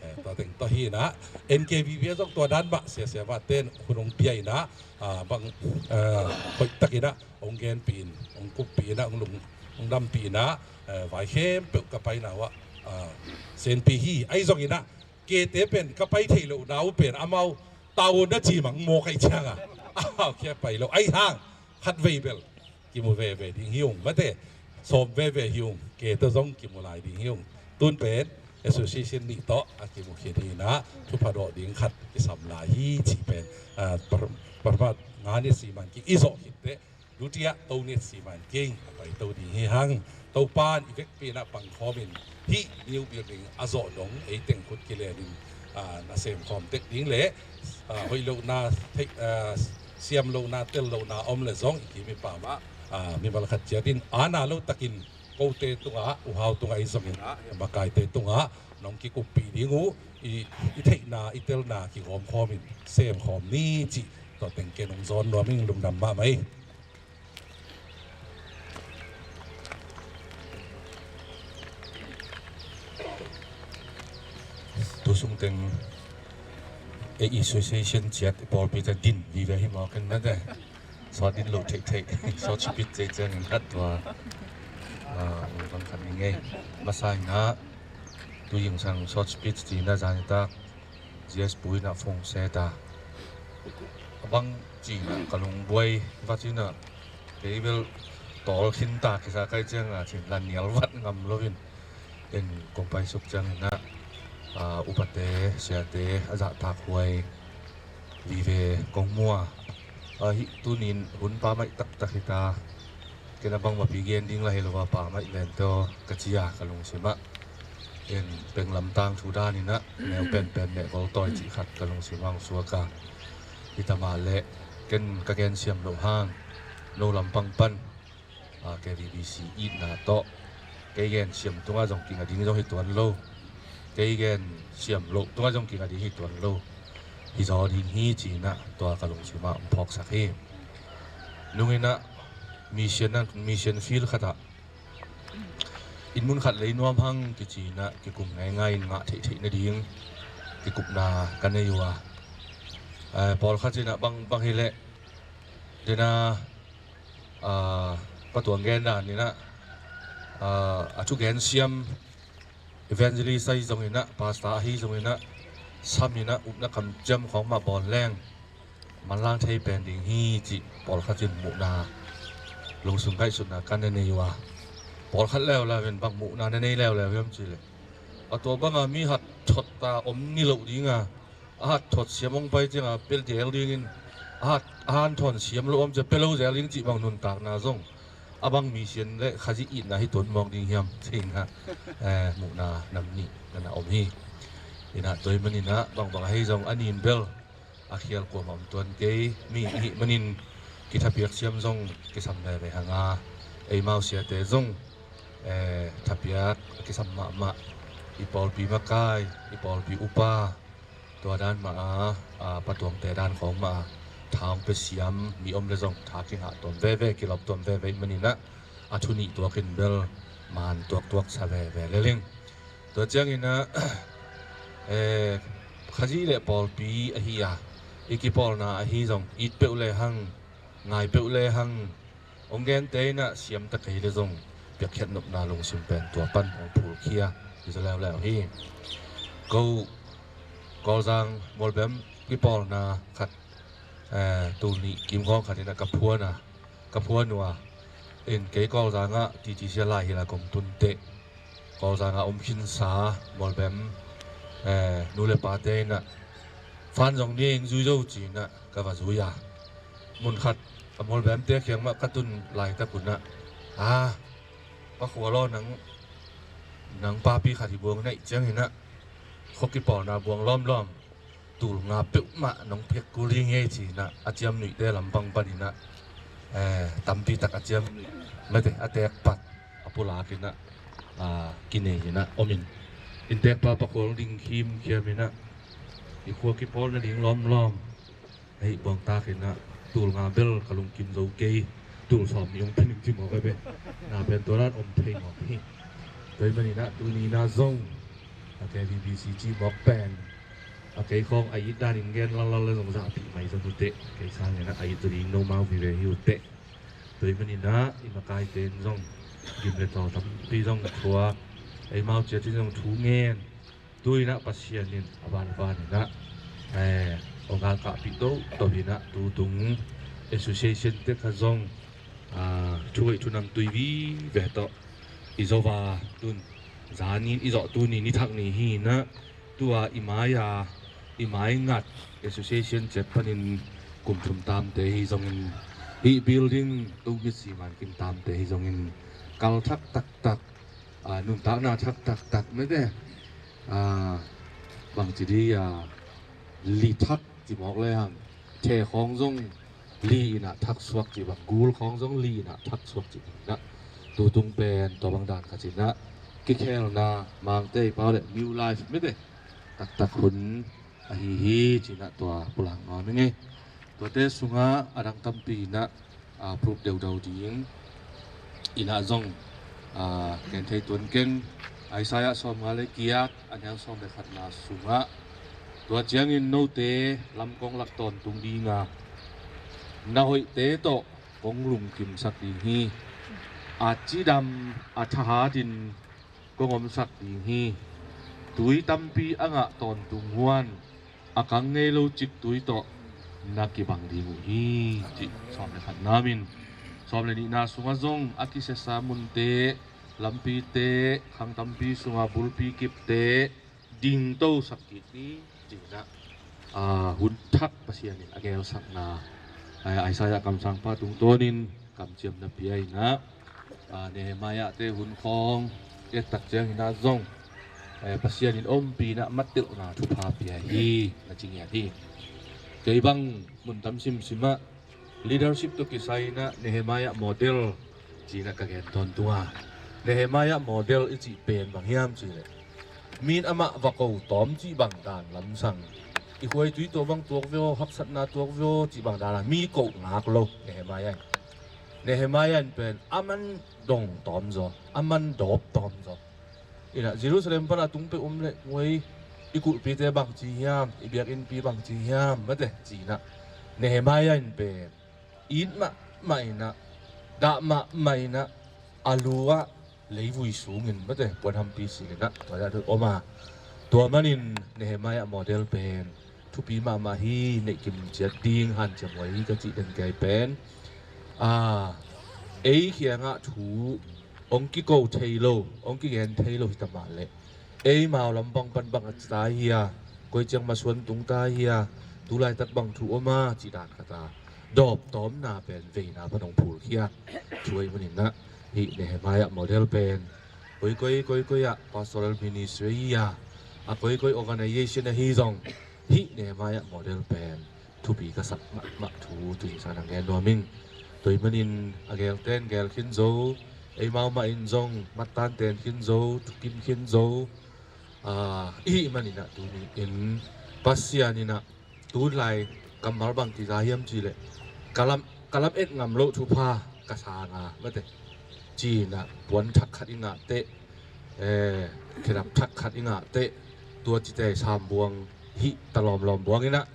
Eh, tua teng tawh hi inah N K B B a zong tua dan mah siasia mah ten hun hong pia inah, ah, bang, eh, hoih tak inah hong genpih in hong kuppih inah hong lung hong dampih inah, eh, vai khempeuh ka paina uh ah, ah, senpih hi. Ahi zong inah kete pen ka pai theih lohna uh pen amau tau na ci mang maw kaih cianga a kia pai lo ahi hang khatvei bel kimu veve ding hi ung mate. Sawm veve hi ung kete zong kimu lai ding hi ung. Tun pen association nih tawh a kimu khin hi inah thupha dawh ding khat kisam lai hi cih pen, ah, par, parama nga ni siman keng i zawh khitteh dutiah tongnet siman keng a paito ding hi hang. Topan i vekpi inah pangkhawmin hih new building a zawh dong ei teng khut kilenin, ah, na semkhawm tek ding le, ah, hoih lohna theih, ah, siam lohna tel lohna om le zong i kim i pam ah, ah, mimal khat ciatin ana lo takin kote tungah uhau tungah i zongin ah makaite tungah nong kikuppih ding uh i, i theihna i telna kigawmkhawmin semkhawm ni cih tua teng ken hong zawn nuam ing. Lungdam mahmah hi. Tu sung teng ei association ciat pawlpi ta din vive hi maw ken mate. Sawt din lo theih theih sawt speech cei ciangin khat tua, ah, bang khat ni ngei masa inah tu ying sang sawt speech tina zanitak G S Pu inah phone seta A bang cih ka lungbuai vat in ah, kei bel tawl khin ta kisa kai ciang a cin la nial vat ngam lo in, in kong paisuk ciangin ah, a, upate, siate a zahtak huai vive kong mu a, a, hih tunin hun pammaih taktak hi ta. Ken a bangmahpi gen ding la hi lo a, pammaih lente aw ka ci a ka lungsim ah. In penglam tangthu danin ah neu penpen meh goltawi cih khat ka lungsim ah hong suak a. Hi ta mah leh ken ka gen siam loh hang no lampang pan, a, K V B C itna tawh kei gen siam tungah zong kinga ding zong hi tuan lo. Kei gen siam loh tungah zong kinga ding hi tuan lo. Hi zaw ding hi ci-in ah tua ka lungsim ah hong phawksak hi. Nung in ah mission ah, mission field khat ah inn mun khat lei nuam hang kici-in ah kikum ngaingai in ngah theihtheih nading kikupna ka nei uh a. Eh, pawlkhat in ah bang, bang hi leh, den a, ah, Pa Tuang gen danin ah, ah, a thugen siam evangelist ahi zongin ah, pastor ahi zongin ah, sam in ah upna kamciam khawng mah bawl leng manlang thei pen ding hi cih pawlkhat in muhna, lungsim ngaihsutna ka na nei uh a. Pawlkhat leuleu in bang muhna na nei leuleu hiam cih leh, a tua bang a mi hat thot ta om ni loh ding a, a hat thot siam hong pai ciang a pia zel dingin, a hat, a hanthawn siam lo om ciang pia lo zel ding cih bang nuntakna zong a bang mission le Khazih itna hi tuan mawk ding hiam ci-in ah, eh, muhna nam nih na na om hi. In ah tua ahih manin ah bangbang ahi zong a nin bel a khial kuamah om tuan kei. Mi i hih manin kithapiak siam zong kisam veve hang a, eimau siate zong, eh, thapiak a kisam mahmah. I pawlpi makai, i pawlpi upa, tua dan mah a, a, Pa Tuangte dan khawng mah a tha hong pia siam mi om le zong tha kingah tuam veve, kilawp tuam veve ahih manin ah a thu nih tuakin bel man tuaktuak sa veve lel ing. Tua ciangin ah, eh, Khazih le pawlpi ahi a, i kipawlna ahi zong it peuh le hang, ngai peuh le hang, hong gente in ah siam ta kei le zong piakkhiat nopna lungsim pen tua pan hong phulkhia hi zaw leuleu hi. Ko Kawlzang Mualbem kipawlna khat, eh, tul nih kim khawng khat in ah ka phuan a, ka phuan uh a, in kei Kawlzang ah T T C a lai hi la kong tun teh, Kawlzang ah om khinsa Mualbem, eh, nu le pate in ah fan zong ni ing, zui zo ci-in ah ka va zui a. Mun khat a Mualbemte kiang mah ka tun laitak un ah, a, Pa Khual aw, nang, nang papi khat hi buang naih ciangin ah khua kipawlna buang lawmlawm, tul nga peuhmah nong piak kul ding hi ei ci-in ah a ciamnuihte lampang panin ah, eh, tampi tak a ciamnuih mate a teek pat a pulak in ah, ah, kinei in ah om in, innteekpa Pa Khual ding khimkhiam in ah i khua kipawl nading lawmlawm ahi buangtak in ah tul nga bel ka lungkim zo kei, tul sawm nih hong pia ning ci mawk a ve. Na pen tua dan om thei mawk hi. Tua ahih manin ah tuni in ah zong a K V B C ci mawk pen a kei khawng a it danin gen lanlan le zong zahpih mai zong uh teh, kei sangin ah a it uh ding nomau vive hi uh teh. Tua ahih manin ah i makaite in zong gim le thaw tampi zong thuak, eimau ciat in zong thu ngen, tu in ah Pasian in a banban in ah, eh, hong galkahpih toto in ah tutung association te kha zong, ah, thuhoih thunam tui vive tawh i zo a, tun zanin i zawh, tuni ni thak ni hi in ah, tua i mai-a, i mai ngat association ciat panin kum thum tamte hi zongin, hih building tungkit siman kim tamte hi zongin, kal thak taktak, a, nuntakna thak taktak mete, a, bangci di, a, li thak ci mawk le hang, the khawng zong li in ah thak suak ci bang, gul khawng zong li in ah thak suak ci bang in ah, tutung pen tua bang dan kha ci-in ah kikhelna Mangte i pau le New Life mete taktak hun ahi hi ci-in ah tua pulak nuam ing ei. Tuate sungah a dang tampi in ah, a, proof deuhdeuh ding in ah zong, a, gen thei tuan keng. Isaiah sawmnga le giat a neu sawm le khatna sungah, tua ciangin note lam kong lak tawntung ding a, na hoihte tawh kong lungkimsak ding hi. A cidam a thahatin kong omsak ding hi. Tui tampi a ngah tawntung huan a kang ngei lo ciktui tawh na kibang ding uh hi, cih sawm le khatna min. Sawm le nihna sungah zong a kisiasa munte, lampite, khang tampi sungah bulpi kipte dingto sak kik ni, ci-in ah, ah, hun thak Pasian in a gelsakna, ah, Isaiah kamsangpa tungtawnin kamciamna pia in ah, ah, Nehemiah te hun khawng ettak ciangin ah zong, eh, Pasian in ompihna mattelhna thupha pia hi, na ci ngiat hi. Kei bang mun tam simsim ah leadership tawh kisai in ah Nehemiah model ci-in ah ka gen tawntung a. Nehemiah model i cih pen bang hiam cih leh, mi in amah va ko tawm cih bang dan lamsang, i khuaitui tawh bang tuak ve aw, haksatna tuak ve aw cih bang dan a mi ko ngak lo Nehemiah in. Nehemiah in pen a man dong tawm zaw, a man dawp tawm zaw. In ah Jerusalem pan a tung peuh om leh, ngoi, i kulhpite bang ci hiam, i biakinnpi bang ci hiam, mate, ci-in ah Nehemiah in pen it mahmah in ah, dah mahmah in ah, a lu ah leivui sungin, mate, puanhampi silin ah, tua dah om a. Tua manin Nehemiah model pen thupi mahmah hi, neihkim ciat ding hanciam huai hi ka cih den kei pen, ah, ei kiangah thu hong kiko thei lo, hong kigen thei lo hi ta mah leh, eimau lampang pan bang a ci ta hia, koi ciang masuan tung ta hia, tu laitak bang thu om a, cih dan khat a dawp tawmna pen veina pan hong phulkhia. Tua ahih manin ah hih Nehemiah model pen koikoi, koikoi ah pastoral ministry hi a, a koikoi organization ahi zong, hih Nehemiah model pen thupi ka sak mahmah thu tuni san hong gen nuam ing. Tua ahih manin a gelten gel khin zo, eimau mah in zong mattan ten khin zo, thukim khin zo, ah, i hih manin ah tuni in Pasian in ah tu lai kammal bang kiza hiam cih leh, ka lam, ka lamet ngam loh thupha ka sang a, mate, ci-in ah puan thak khat i ngah teh, eh, khedap thak khat i ngah teh, tua cite sambuang hih ta lawmlawm buang in ah,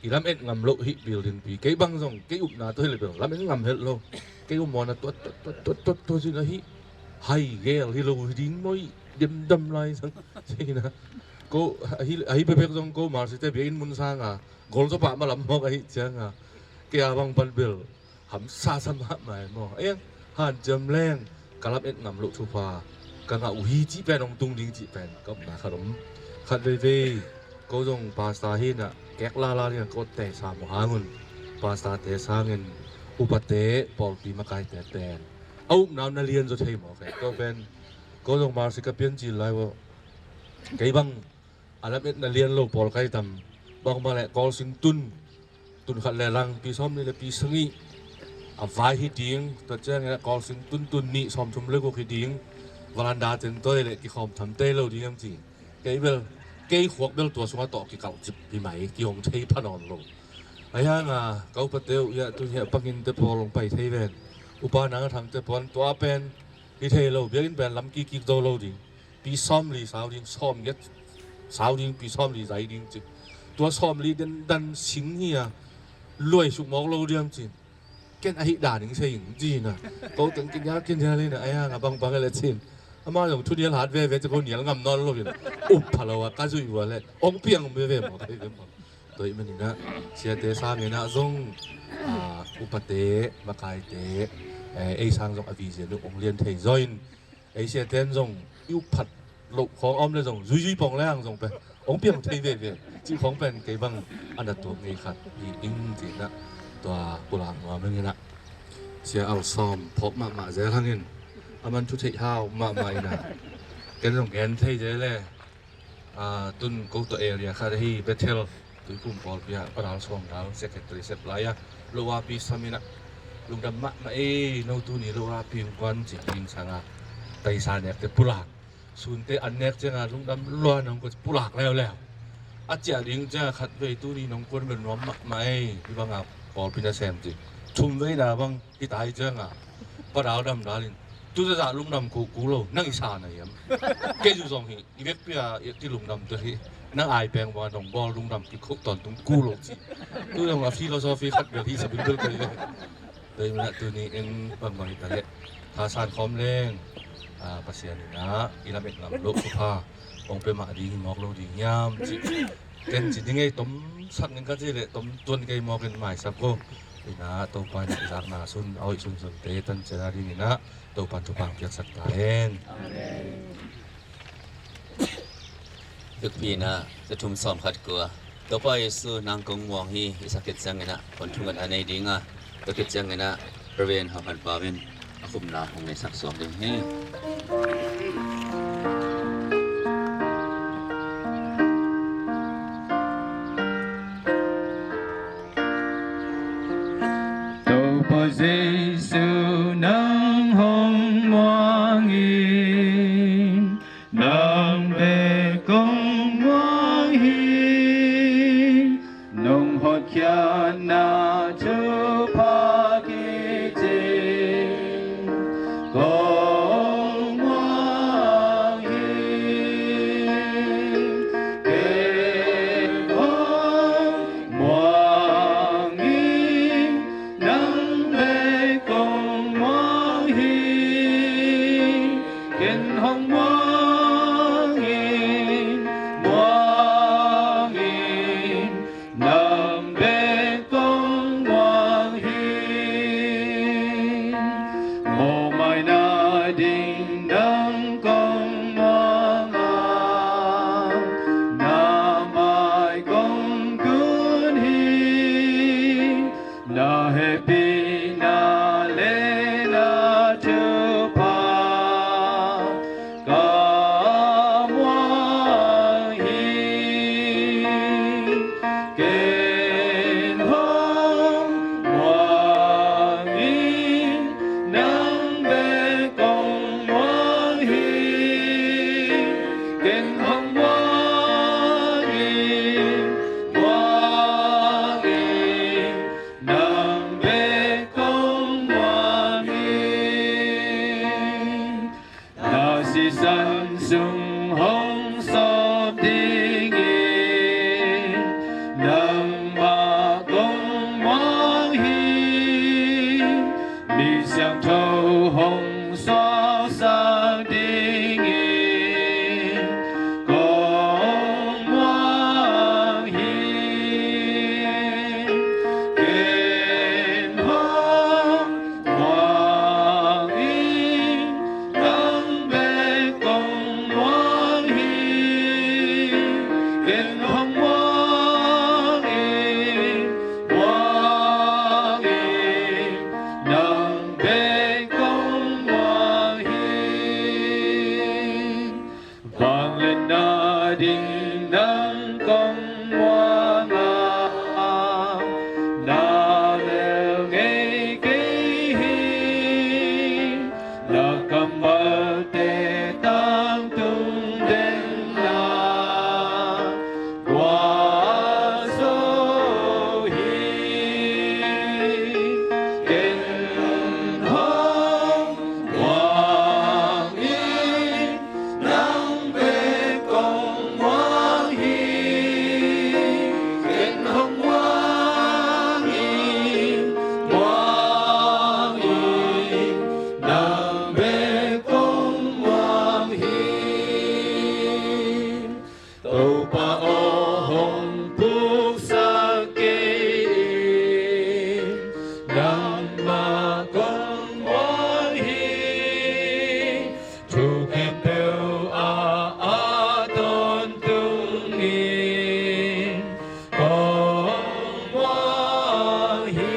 i lamet ngam loh hih building pi. Kei bang zong, kei upna tawh hi leh bel lamet ngam het lo. Kei upmawhna tuat, tuat, tuat, tuat, tuat, tuat, ci-in ah hih hai gel hi lo hi ding maw, i demdam lai sang. Ci-in ah ko, ahi, ahi bekbek zong ko Mercy te biakinn mun sang a, golzaw pah malam mawk ahih ciang a, kei a bang pan bel hamsa sa mahmah e maw. Eng, hanciam leng, ka lamet ngam loh thupha ka ngah uh hi cih pen hong tung ding cih pen ka upna khat om. Khat veivei ko zong pastor hi in ah, kek lala ding a ka utte sam uh hang un, pastor te sangin upate, pawlpi makaite pen a upna na lian zaw thei mawk e. Tua pen ko zong Mercy ka piancil lai uh, kei bang a lametna lian lo pawl kai tam. Bang mah leh Kawlsing tun, tun khat le lang, pi sawmnih le pi sagih a vai hi ding, tua ciangin ah Kawlsing tun, tun nih, sawmthum le guk hi ding, veranda teng tawi leh kikhawm tham tei lo ding hiam ci. Kei bel, kei khuak bel tua sungah tawh kikalh cip hi mai, kihong thei pha nawn lo. Ahi hang a ka upate uh, ia, tun hiah Pangin te pawl hong pai thei ven, upa Nang Thang te pawl, tua pen hi thei lo, biakinn pen lam kik kik zo lo ding. Pi sawmli sau ding, sawmgiat sau ding, pi sawmli zai ding ci. Tua sawmli dendan sing hi a, luai suk mawk lo diam cin. Ken ahi dan ing sei ing ci na. Ko teng kinial kinial in a, ahi hang a bangbang a le cin. Ama zong thu nial hat veve ci, ko nial ngam nawn lo in. Up pha lo a ka zui ua le ong piang veve mawk thei ve mawk. Tua ahih manin a, siate sangin a zong, a, upate, makaite, eh, ei sang zong a vision uh ong lian thei zaw in. Ei siate'n zong i up phat loh khawng a om le zong, zuizui pawng le hang zong pen ong piang thei veve cih khawng pen kei bang a na tuak ngei khat hi ing ci na. Tua pulak nuam ing in a, Sia Al Sawm phawk mahmah zel hang in, a man thu theih hau mahmah in a, ken zong gen thei zel e. A, tun ko tawh area khat ahi Bethel Tuiphum pawlpi ah Pa Dal Suang Dal secretary sep lai a, lo a pi sam in a, lungdam mahmah ei, no tuni lo a pi hong kuan ci ding sang a, taisa nekte pulak, sunte an nek ciang a lungdam lua nong ko pulak leuleu. A ciah ding ciang a khat vei tuni nong kuan bel nuam mahmah ei, hi bang a pawlpi na sem ci. Thum vei na bang hi tai ciang a, Pa Dal dam dal in, tu zazah lungdam ko ku lo, nang i sa na hiam? Kei zu zong hi. I vekpi a i ti lungdam tua hi. Nang ai peng bang a nong bawl lungdam kik khuk tawntung ku lo ci. Tu zong a philosophy khat bel hi sa bilbil kei ve. Tua ahih manin a tuni in bangbang hi ta leh, thasan khawm leng, a, Pasian in a i lamet ngam loh thupha ong pia mah ding hi mawk lo ding hiam ci. Ken ci ding ei, tomsak ning ka ci leh tomtuan kei mawk in maisak ko. Inah Topa in i zakna sun a hoih sunsunte tan ciat a dingin ah Topa in thupha piaksak ta hen. Amen. Thupi inah, za thum sawm khat kua. Topa Jesu nang kong muang hi, i sak khit ciangin ah hon thunget a nei ding a, tua khit ciangin ah Reverend Hau Khan Pau in a khumna hong neisak suak ding hi. Topa Jesu nang hong muang in, nang bek kong muang hi. Nong hotkhiatna thupha kici kong muang hi. Ken hong muang hi, nang bek kong muang hi. Ken hong muang hi, muang hi, nang bek kong muang hi. Mawhmai na ding nang kong muang a, na mai kong kun hi. Na hehpihna le na thupha ka muang hi. Ken hong muang hi, nang bek kong muang hi. Ken hong muang hi, muang hi, nang bek kong muang hi. Na sisan sung hong sawp dingin nangmah kong muang hi. Mi siangtho hong suaksak dingin kong muang hi. Ken hong muang hi, nang bek kong muang hi. Ken hong muang hi, muang hi, nang bek kong muang hi. Vangliatna ding nang kong muang a, na lel ngei kei hi. Na kammalte tangtung den na kua zo hi. Ken hong muang hi, nang bek kong muang hi. Ken hong muang hi, muang hi, nang bek kong muang hi. Topa aw, hong puksak kei in, nangmah kong muang hi. Thu khempeuh ah a tawntung in kong muang hi.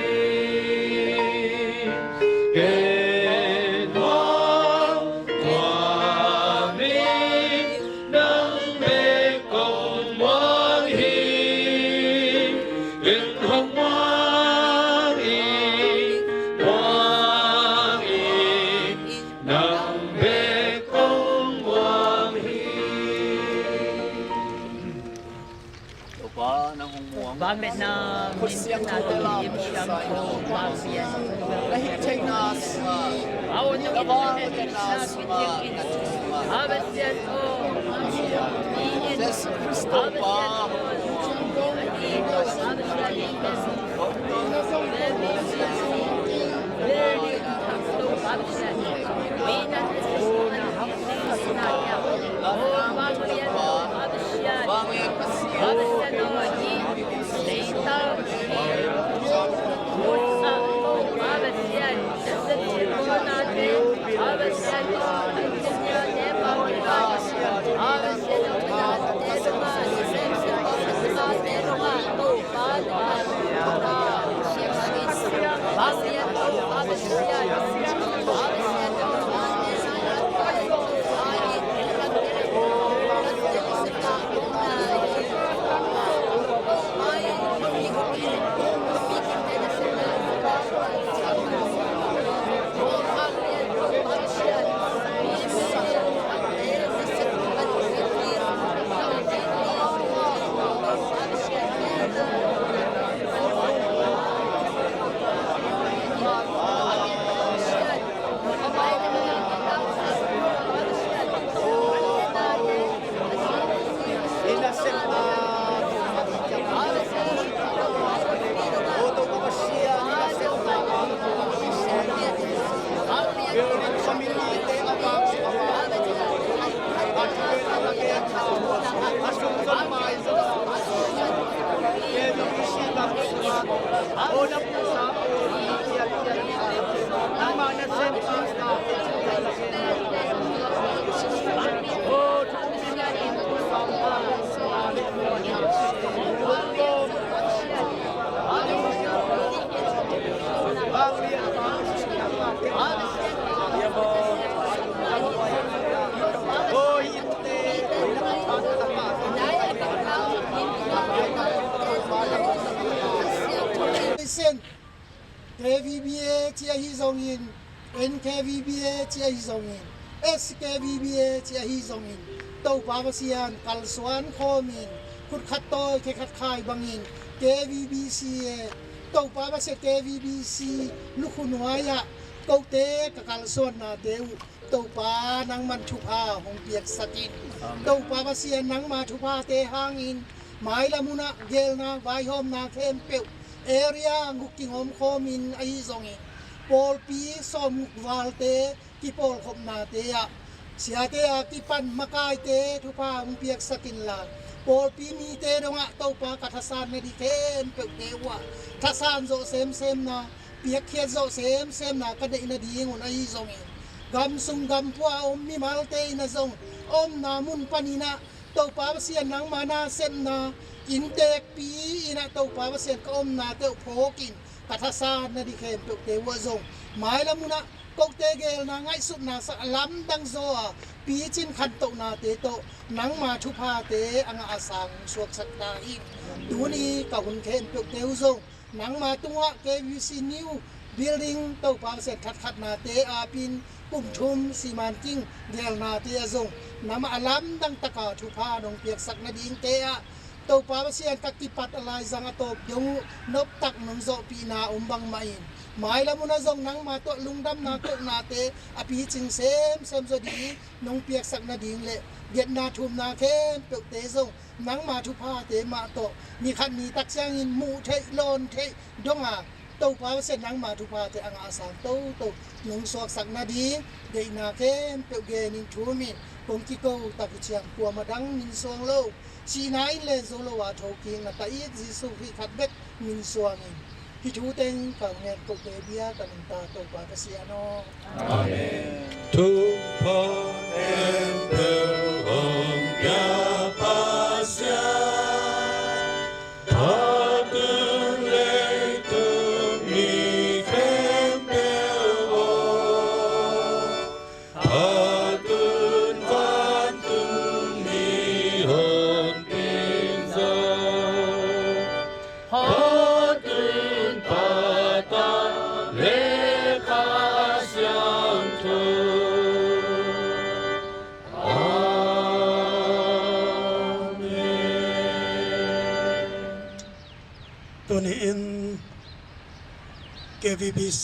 Ken hong muang hi, nang bek kong muang hi. Ken hong muang hi, muang hi, nang bek kong muang hi. Topa nang hong muang. Vangliatna, khutsiang thu te lam, vangliatna, na hih theihna sungah, na vangliatna sungah, na thu sungah, Jesu Khrist Topa hong muang. K V B A ci ahi zongin, N K V B A ci ahi zongin, S K V B A ci ahi zongin, Topa Pasian kalsuan khawmin, khutkhat tawi khetkhat khai bangin, K V B C A, Topa Pasian K V B C lukhu nuai-ah kote ka kalsuannate uh Topa nangman thupha hong piaksak in. Amen. Topa Pasian nangma thuphate hangin mailam hunah gelna vaihawmna khempeuh area guk kingawm khawmin ahi zongin pawlpi sawmguk valte kipawlkhopnate ah siate a kipan makaite thupha hong piaksak inla, pawlpi mite dongah Topa ka thasan nading khempeuhte uhah thasan zawh semsemna, piakkhiat zawh semsemna ka deih nadingun ahi zongin, gam sung gam pua a om mimalte in ah zong omna mun paninah Topa Pasian nangma nasepna inntekpi inah Topa Pasian ka omnate uh phawkin ka thasan nading khempeuhte uhah zong mailam hunah kote gelna ngaihsutna sang a lamdang zaw a picin khantohnate tawh nangma thuphate a ngah a sang suaksak ta in. Tuni ka hun khempeuhte uh zong nangma tungah K V C New Building Topa Pasian thatkhatnate apin kum thum siman king gelnate ah zong nangmah a lamdang taka thupha nong piaksak nadingte ah Topa Pasian ka kipat a laizang a tawp dong uh noptak nong zawhpihna om bangmah in mailam hunah zong nangma tawh lungdamna kohnate a picing semsem zaw ding nong piaksak nading le getna thumna khempeuhte zong nangma thuphate mah tawh ni khat ni tak ciangin muh theih lawn theih donga Topa Pasian nangma thuphate a ngah a sang toto nong suaksak nading deihna khempeuh genin thumin kong kiko tak uh ciang kuamah dang min suang lo, sihna in len zo lo a thokik na ta it Jesuh Khrih khat bek min suangin hih thu teng ka ngen kote bia ka nungta Topa Pasian aw. Amen. Thupha khempeuh hong pia Pasian, phatun leitung mi khempeuh aw, phatun vantung mi hong pin zong, phatun pata le Kha Siangtho. Amen. Tuni in K V B C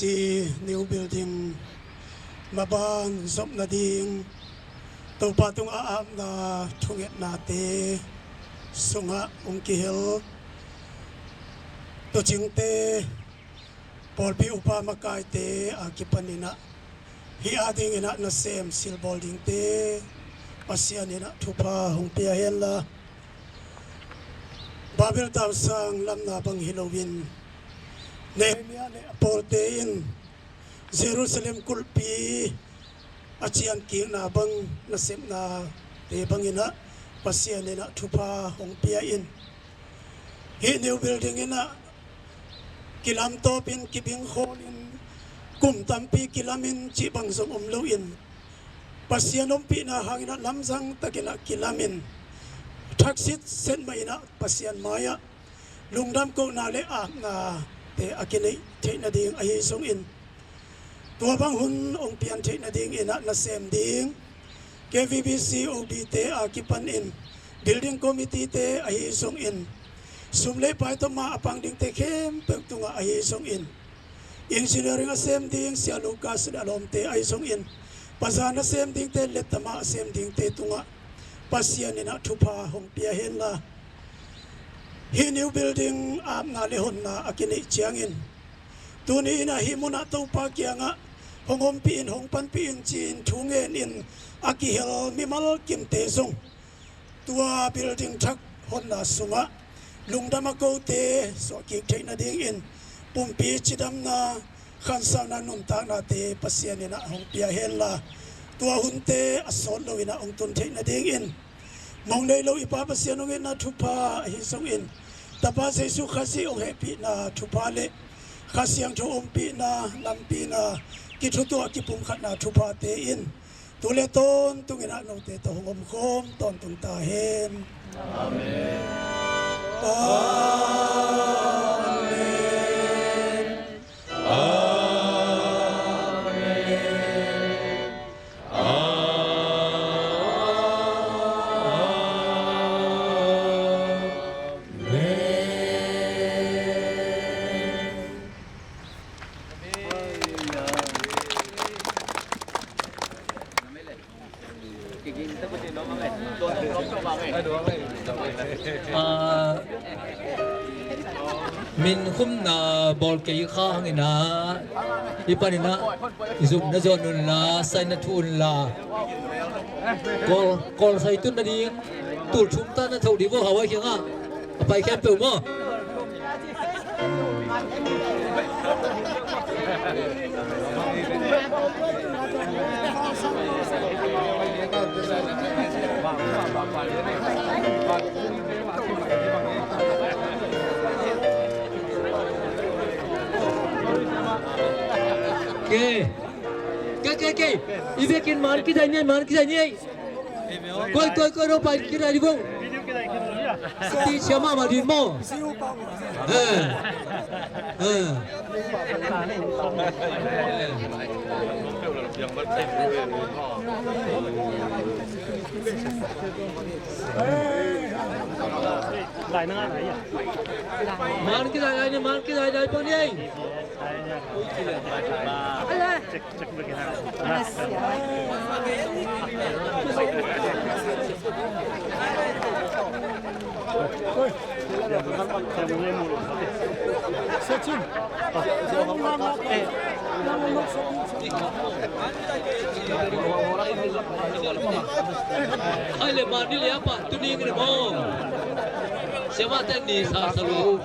New Building maban zop nading Topa tungah a apna thungetnate sungah hong kihel tuucingte, pawlpi upa makaite a kipaninah hih a dinginah nasem silbawl dingte Pasian inah thupha hong pia henla, Babel tausang lamna bang hi loin Nehemiah le a pawlte in Jerusalem kulhpi a ciankikna bang nasepnate banginah Pasian inah thupha hong pia in, hih new building inah kilamtawpin kibingkhawlin kum tampi kilamin cih bang zong om loin Pasian ompihna hanginah lamzang takinah kilamin thaksit setmah inah Pasian mai-ah lungdam kohna le apnate a kineih theih nading ahi zongin, tua bang hun hong pian theih nadinginah nasem ding K V B C O B te a kipanin building committee te ahi zongin, sum le pai tawh ma a pang dingte khempeuh tungah ahi zongin, engineering a sem ding Sia Lucas le a lawmte ahi zongin, paza nasem dingte le tama a sem dingte tungah Pasian in ah thupha hong pia henla. Hih new building apna le honna a kineih ciangin tuni in ah hih munah Topa kiangah hong ompih in, hong panpih in ci-in thu ngenin a kihel mimal kimte zong tua building thak honna sungah lungdam a kote suahkik theih nadingin pumpi cidamna, khansakna, nuntaknate Pasian in ah hong pia henla, tua hunte a sawt loin ah hong tun theih nadingin, mong nei lo i Pa Pasian hong itna thupha ahi zongin, Tapa Jesu Khazih hong hehpihna thupha le Kha Siangtho ompihna, lampina, kithutuah kipumkhatna thuphate in tu le tawntung in ah note tawh hong omkhawm tawntung ta hen. Amen. Amen. Amen. Amen. Ah, min khumna bawl kei kha hangin ah, i panin ah zumna zawn unla, saina thu unla, kawl, kawl sai tun nading tul thum ta na tho ding vo, hawai kiangah a pai khempeuh maw? Ke, ke, ke, ke. I vekin man kizai ni ei, man kizai ni ei. Koi, koi, koi, ro pai kira di bong. Ti siama ma di mo. Eh. Eh. Man kizai, man kizai, dai pon ni ei. Ai le mani le apa tu ni ni mo. Siapa ten ni sa sa lo.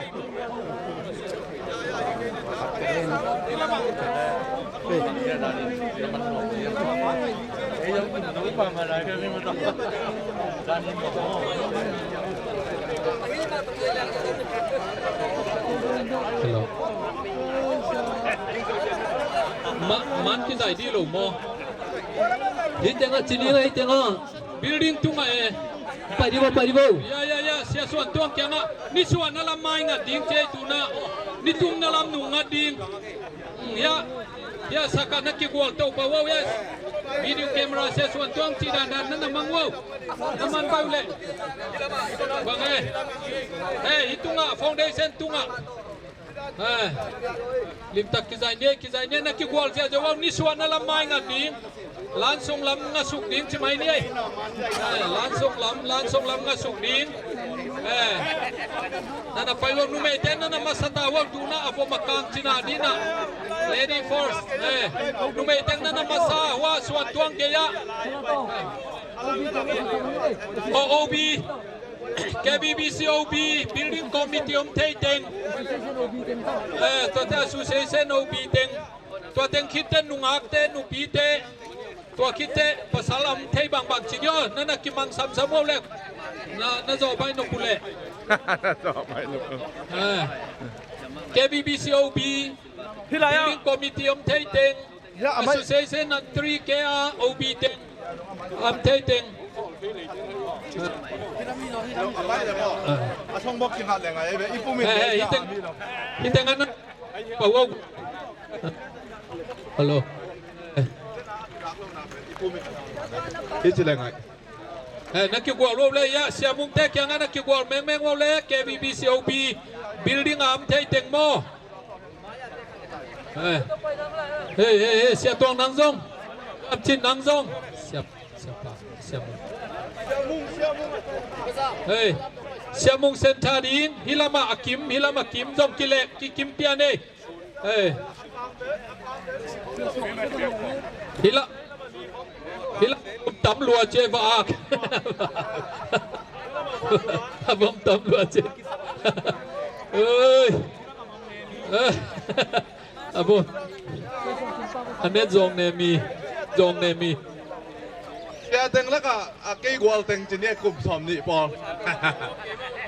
Hello. Ma, man kizai di lo maw? Hih tengah, ci ding ah, hih tengah. Building tungah e. Pai di bo, pai di bo. Ya, ya, ya, Sia Suan Tuang kiangah. Nisuahna lam mai ngat ding ci ei tu-in ah. Nitumna lam nung ngat ding. Mm, ya. Ya, saka na kigual to pa wow, ya. Video camera Sia Suan Tuang ci dandan na na mang wow. Na man bai uh leh. Bang e. Eh, hih tungah, foundation tungah. Eh, limtak kizai ni, kizai ni, na kigual ziahziah uh, nisuahna lam mai ngat ding. Lansung lam ngasuk ding ci mai ni ei. Eh, lansung lam, lansung lam ngasuk ding. Eh, na na pai uh, numei ten na na masa ta uh, tu-in ah a vom a kang cina ding ah. Lady first. Eh, numei ten na na masa uh, Suan Tuang gei ah. O, O B. K B B C O B, Building Committee om thei teng. Eh, tuate Association O B teng. Tua teng khit teh nungakte, nupite. Tua khit teh pasal om thei bangbang ci ni aw, na na kimang samsam uh leh. Na, na zawh baih nop uh leh. Na zawh baih nop uh. Eh. K B B C O B, Building Committee om thei teng. Association a three K a O B teng. Am thei teng. A song bok kingat le ngai, i pumin. Eh, eh, hih teng. Hih teng ana. Pa wow. Hello. Eh. Hih ci le ngai. Eh, na kigual uh leh, ya, Sia Mung te kiangah na kigual mengmeng uh leh, K B B C O B building a om thei teng maw. Eh. Hei, hei, hei, Sia Tuang nang zong. Ap Cin nang zong. Sia, Sia Pa, Sia Mung. Hei, Sia Mung center ding, hih lamah a kim, hih lamah kim zong kilek, kikim pian ei. Hei. Hih la, hih la, tam lua cia va ak. A bom tam lua cia. Oi. Eh. A bom. A net zong ne mi. Zong ne mi. Sia teng lakah a kei gual teng ci ni kum sawm nih pawl.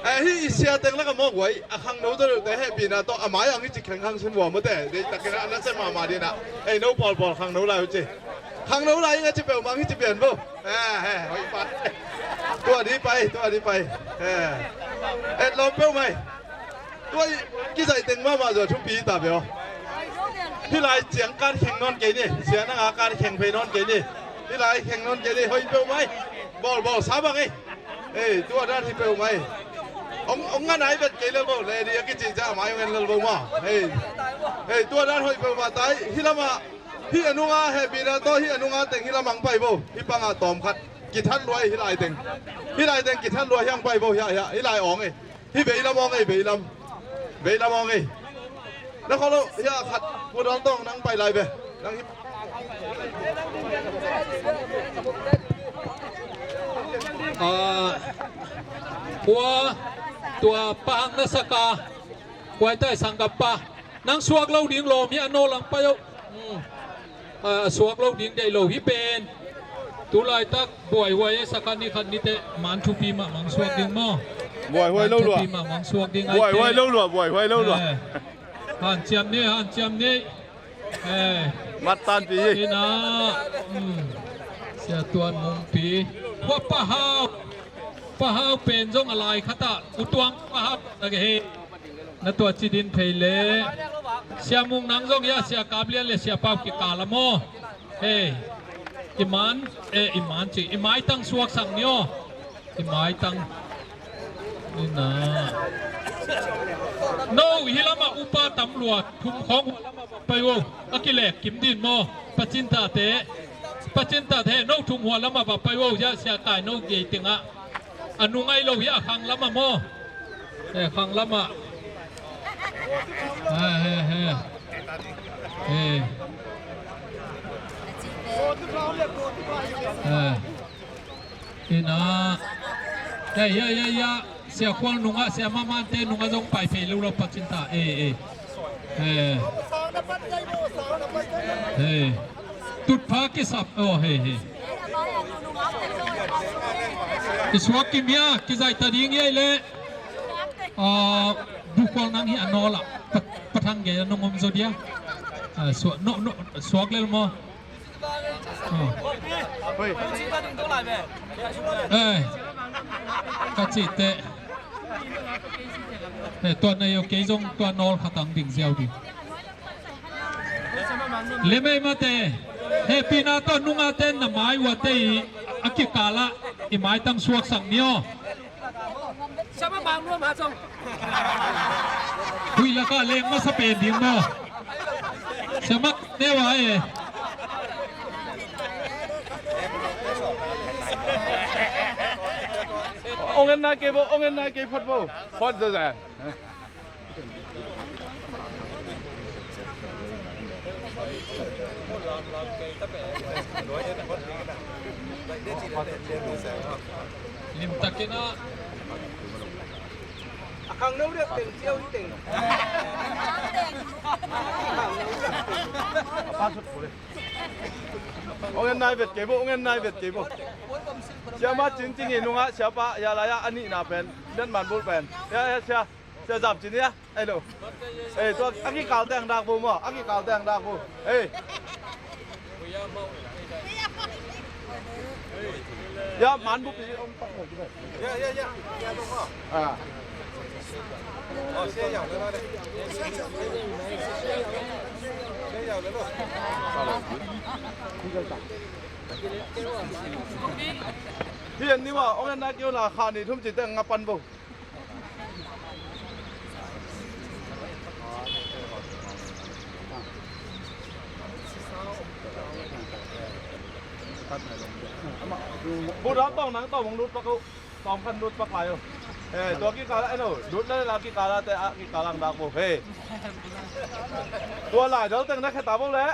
Eh, hih i sia teng lakah mawk uai a khangno tawh deuhte hehpihna tawh a mai ang i ci kheng khang sin vua mawte. Deihtakin a na sem mahmah dina. Ei, no pawlpawl khangno lai uh ci. Khangno lai ing a ci peuhmah ang i ci pian vo. Eh, eh, hoih pa. Tua di pai, tua di pai. Eh. Et lawm peuhmah ei. Tua i kizaih teng mahmah zua thupi ta bia aw. Hih lai ciang kan kheng nawn kei ni. Sia nanga kan kheng phei nawn kei ni. Hih lai kheng nawn kei ni. Hoih peuhmah ei. Bawl, bawl sa bang ei. Ei, tua dan hi peuhmah ei. Ong, ong ngan ai bet kei lel bo. Le di a kici ca mai ong en lel bo ma. Ei. Ei, tua dan hoih peuhmah tai. Hih lamah. Hih a nunga hehpihna tawh hih a nunga teng hih lamah ang pai bo. Hih pangah tawm khat. Kithat lua ei hih lai teng. Hih lai teng kithat lua hiang pai bo hiah hiah. Hih lai awng ei. Hih veilam awng ei, veilam. Veilam awng ei. Na kholo, hia khat, Pu Dal Tawng nang pai lai ve. Nang hi. Ah, tua, tua pa ang na saka. Kuai tai sanggap pa. Nang suak lo ding lawm hi a nawl ang pai oh. Hmm. A suak lo ding deih lo hi pen. Tu laitak buaihuai e, sakan ni khat ni teh man thupi mahmah suak ding maw? Buaihuai lo lua. Man thupi mahmah suak ding ai teh. Buaihuai lo lua, buaihuai lo lua. Eh. Hanciam ni, hanciam ni. Eh. Mat tanpi hi. Ina. Hmm. Sia Tuan Mungpi. Khua Pa Hau. Pa Hau pen zong a lai khat ah. U Tuang Pa Hau. Na ke hi. Na tua ci din thei le. Sia Mung nang zong hia, Sia Kap Lian le Sia Pau kikal a maw? Hei. I man, eh, i man ci. I maitang suak sang ni aw. I maitang. Ina. No, hih lamah upa tam lua, thum khawng hua lamah va pai uh. A kilek kim din maw? Pacin tate. Pacin tate, no thum hua lamah va pai uh. Hia, Sia Kai no gei tengah. A nung ai lo hi a khang lamah maw? Eh, khang lamah. Eh, eh, eh. Eh. Eh. Ina. Eh, ya, ya, ya. Sia Khual nungah, Sia Mamante nungah zong pai phei lo lo pacin ta. Eh, eh. Eh. Eh. Tutpha kisap. Oh, hei, hei. Kisuak kimia, kizaih ta ding hi ai le. Ah, Bukol nang hi a nawl ah. Pat-, pathang gei a nong om zo dia. Ah, suak, no, no, suak lel maw? Oh. Eh, ka cih teh. Eh, tua na yo kei zong tua nawl khat ang ding ziau ding. Lemei mate, hehpihna tawh nungate na mai uate i a kikalah i maitang suaksak ni aw. Huih lakah leng masa pen ding maw? Siamak neu a e. Ong en nai kei bo, ong en nai kei phot bo. Phot zaza. Limtakin ah. A khangno deuh teng ciau hi teng. Ong en nai vet kei bo, ong en nai vet kei bo. Siama Cin Cing i nungah siapa ya lai ah a nihna pen. Lian Man Bul pen. Ya, ya, sia. Sia Zam Cin ya. Hello. Eh, tua a kikal teng dak bu maw? A kikal teng dak bu. Eh. Ya, man bu pi om pak mo. Ya, ya, ya. Ya, lo ko. Ah. Oh, sia ya, lo, lo. Sia ya, lo, lo. Hi an ni wa, ong an na kiu la kha ni thum ci teng nga pan bo. Bu dau tawng nang tawng mong lut pak uh. Tawng kan lut pak lai uh. Eh, tua kikal ah, eh, no, lut lai la kikal ah te, ah, kikal ang dak bu. Hey. Tua lai dau teng na khe ta bo le.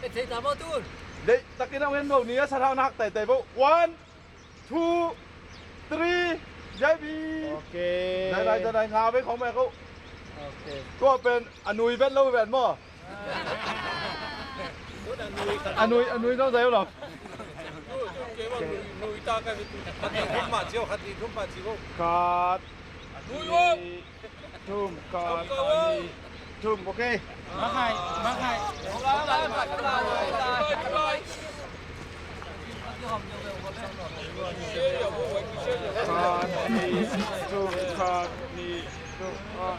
Eh, thei ta bo tun. Dei, takin ang en bo ni a sa thang nak tai tai bo. One, two, three, jai bi. Okay. Dai, dai, dai, dai, nga be khong me ko. Okay. Tua pen, a nui vet lo vet mo. A nui, a nui zong zai lo. Khat. Thum, khat, khat, ni, thum, khat, khat, ni, thum, okay. Khat, ni, thum, khat, ni, thum, ah.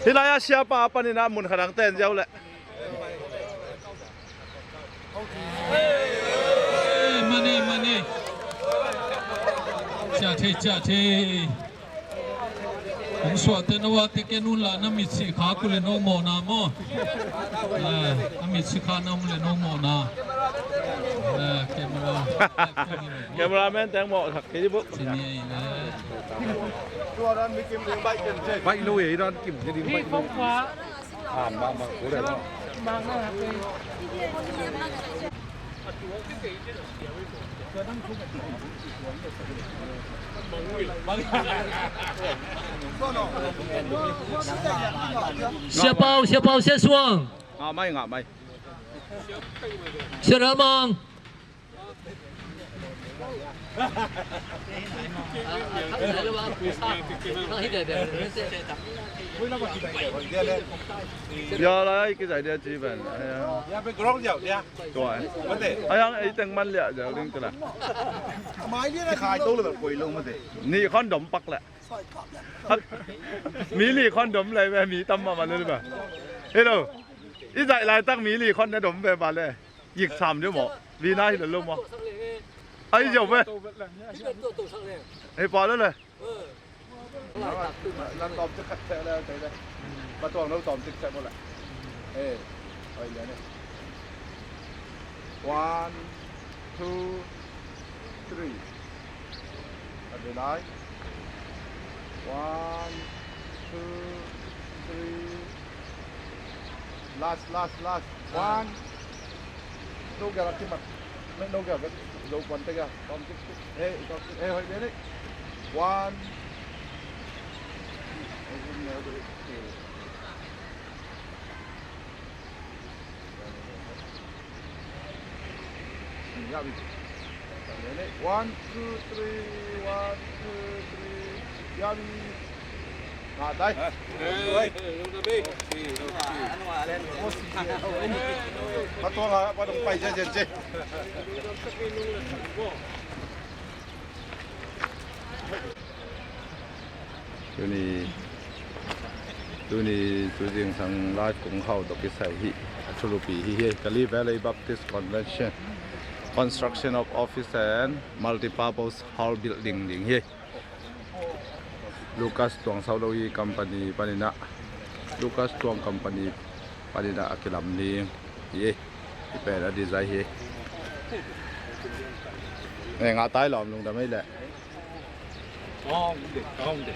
Hih lai-ah siapa panin ah mun khat ang ten ziau leh. Mani, mani. Ciah thei, ciah thei. Hong suahte na uah te ken un la na mit sih kha ku le no mawhna maw. Eh, na mit sih kha na um le no mawhna. Eh, ken un la. Cameraman teng mawh thak kei buk. Sini ei le. Baih lo ei dan kim ni ding baih lo. Sia Pau, Sia Pau, Sia Suang. Ngah mai, ngah mai. Sia Ral Mang. Ya lai kizai dia ci ben. Ya background ya dia. Tua. Mate. Ayang ei teng man lia ja ling tela. Mai dia khai to le koi lo mate. Ni khon dom pak le. Mi li khon dom lai ve mi tam ma ma le ba. Hello. I zai lai tak mi li khon na dom ve ba le. Yik sam deuh maw? Vina hi lo lo maw? Ai ziau ve. Hei pa lo le. Lan tawm tik khat sek le, kei le. Pa tuang lo tawm tik sek maw le. Eh, oi le ne. One, two, three. At the line. One, two, three. Last, last, last. One. No gel a kimat. No, no gel a zo kuan te gel. Tom tik tik. Hey, tom tik. Hey, hoi bene. One. One, two, three, one, two, three. Yummy. Nga tai. Oi. Patol ha, patol pai je je je. Tuni, tuni tu zingsang live kong khau tawh kisai hi a thulupi hi hi. Kalay Valley Baptist Convention, construction of office and multipurpose hall building ding hi. Lucas Tuang Sau Lo Hi Company paninah, Lucas Tuang Company paninah a kilam ding hi. Hi pen a design hi. Ngah tai lawm lungdam ei leh. Kong de, kong de.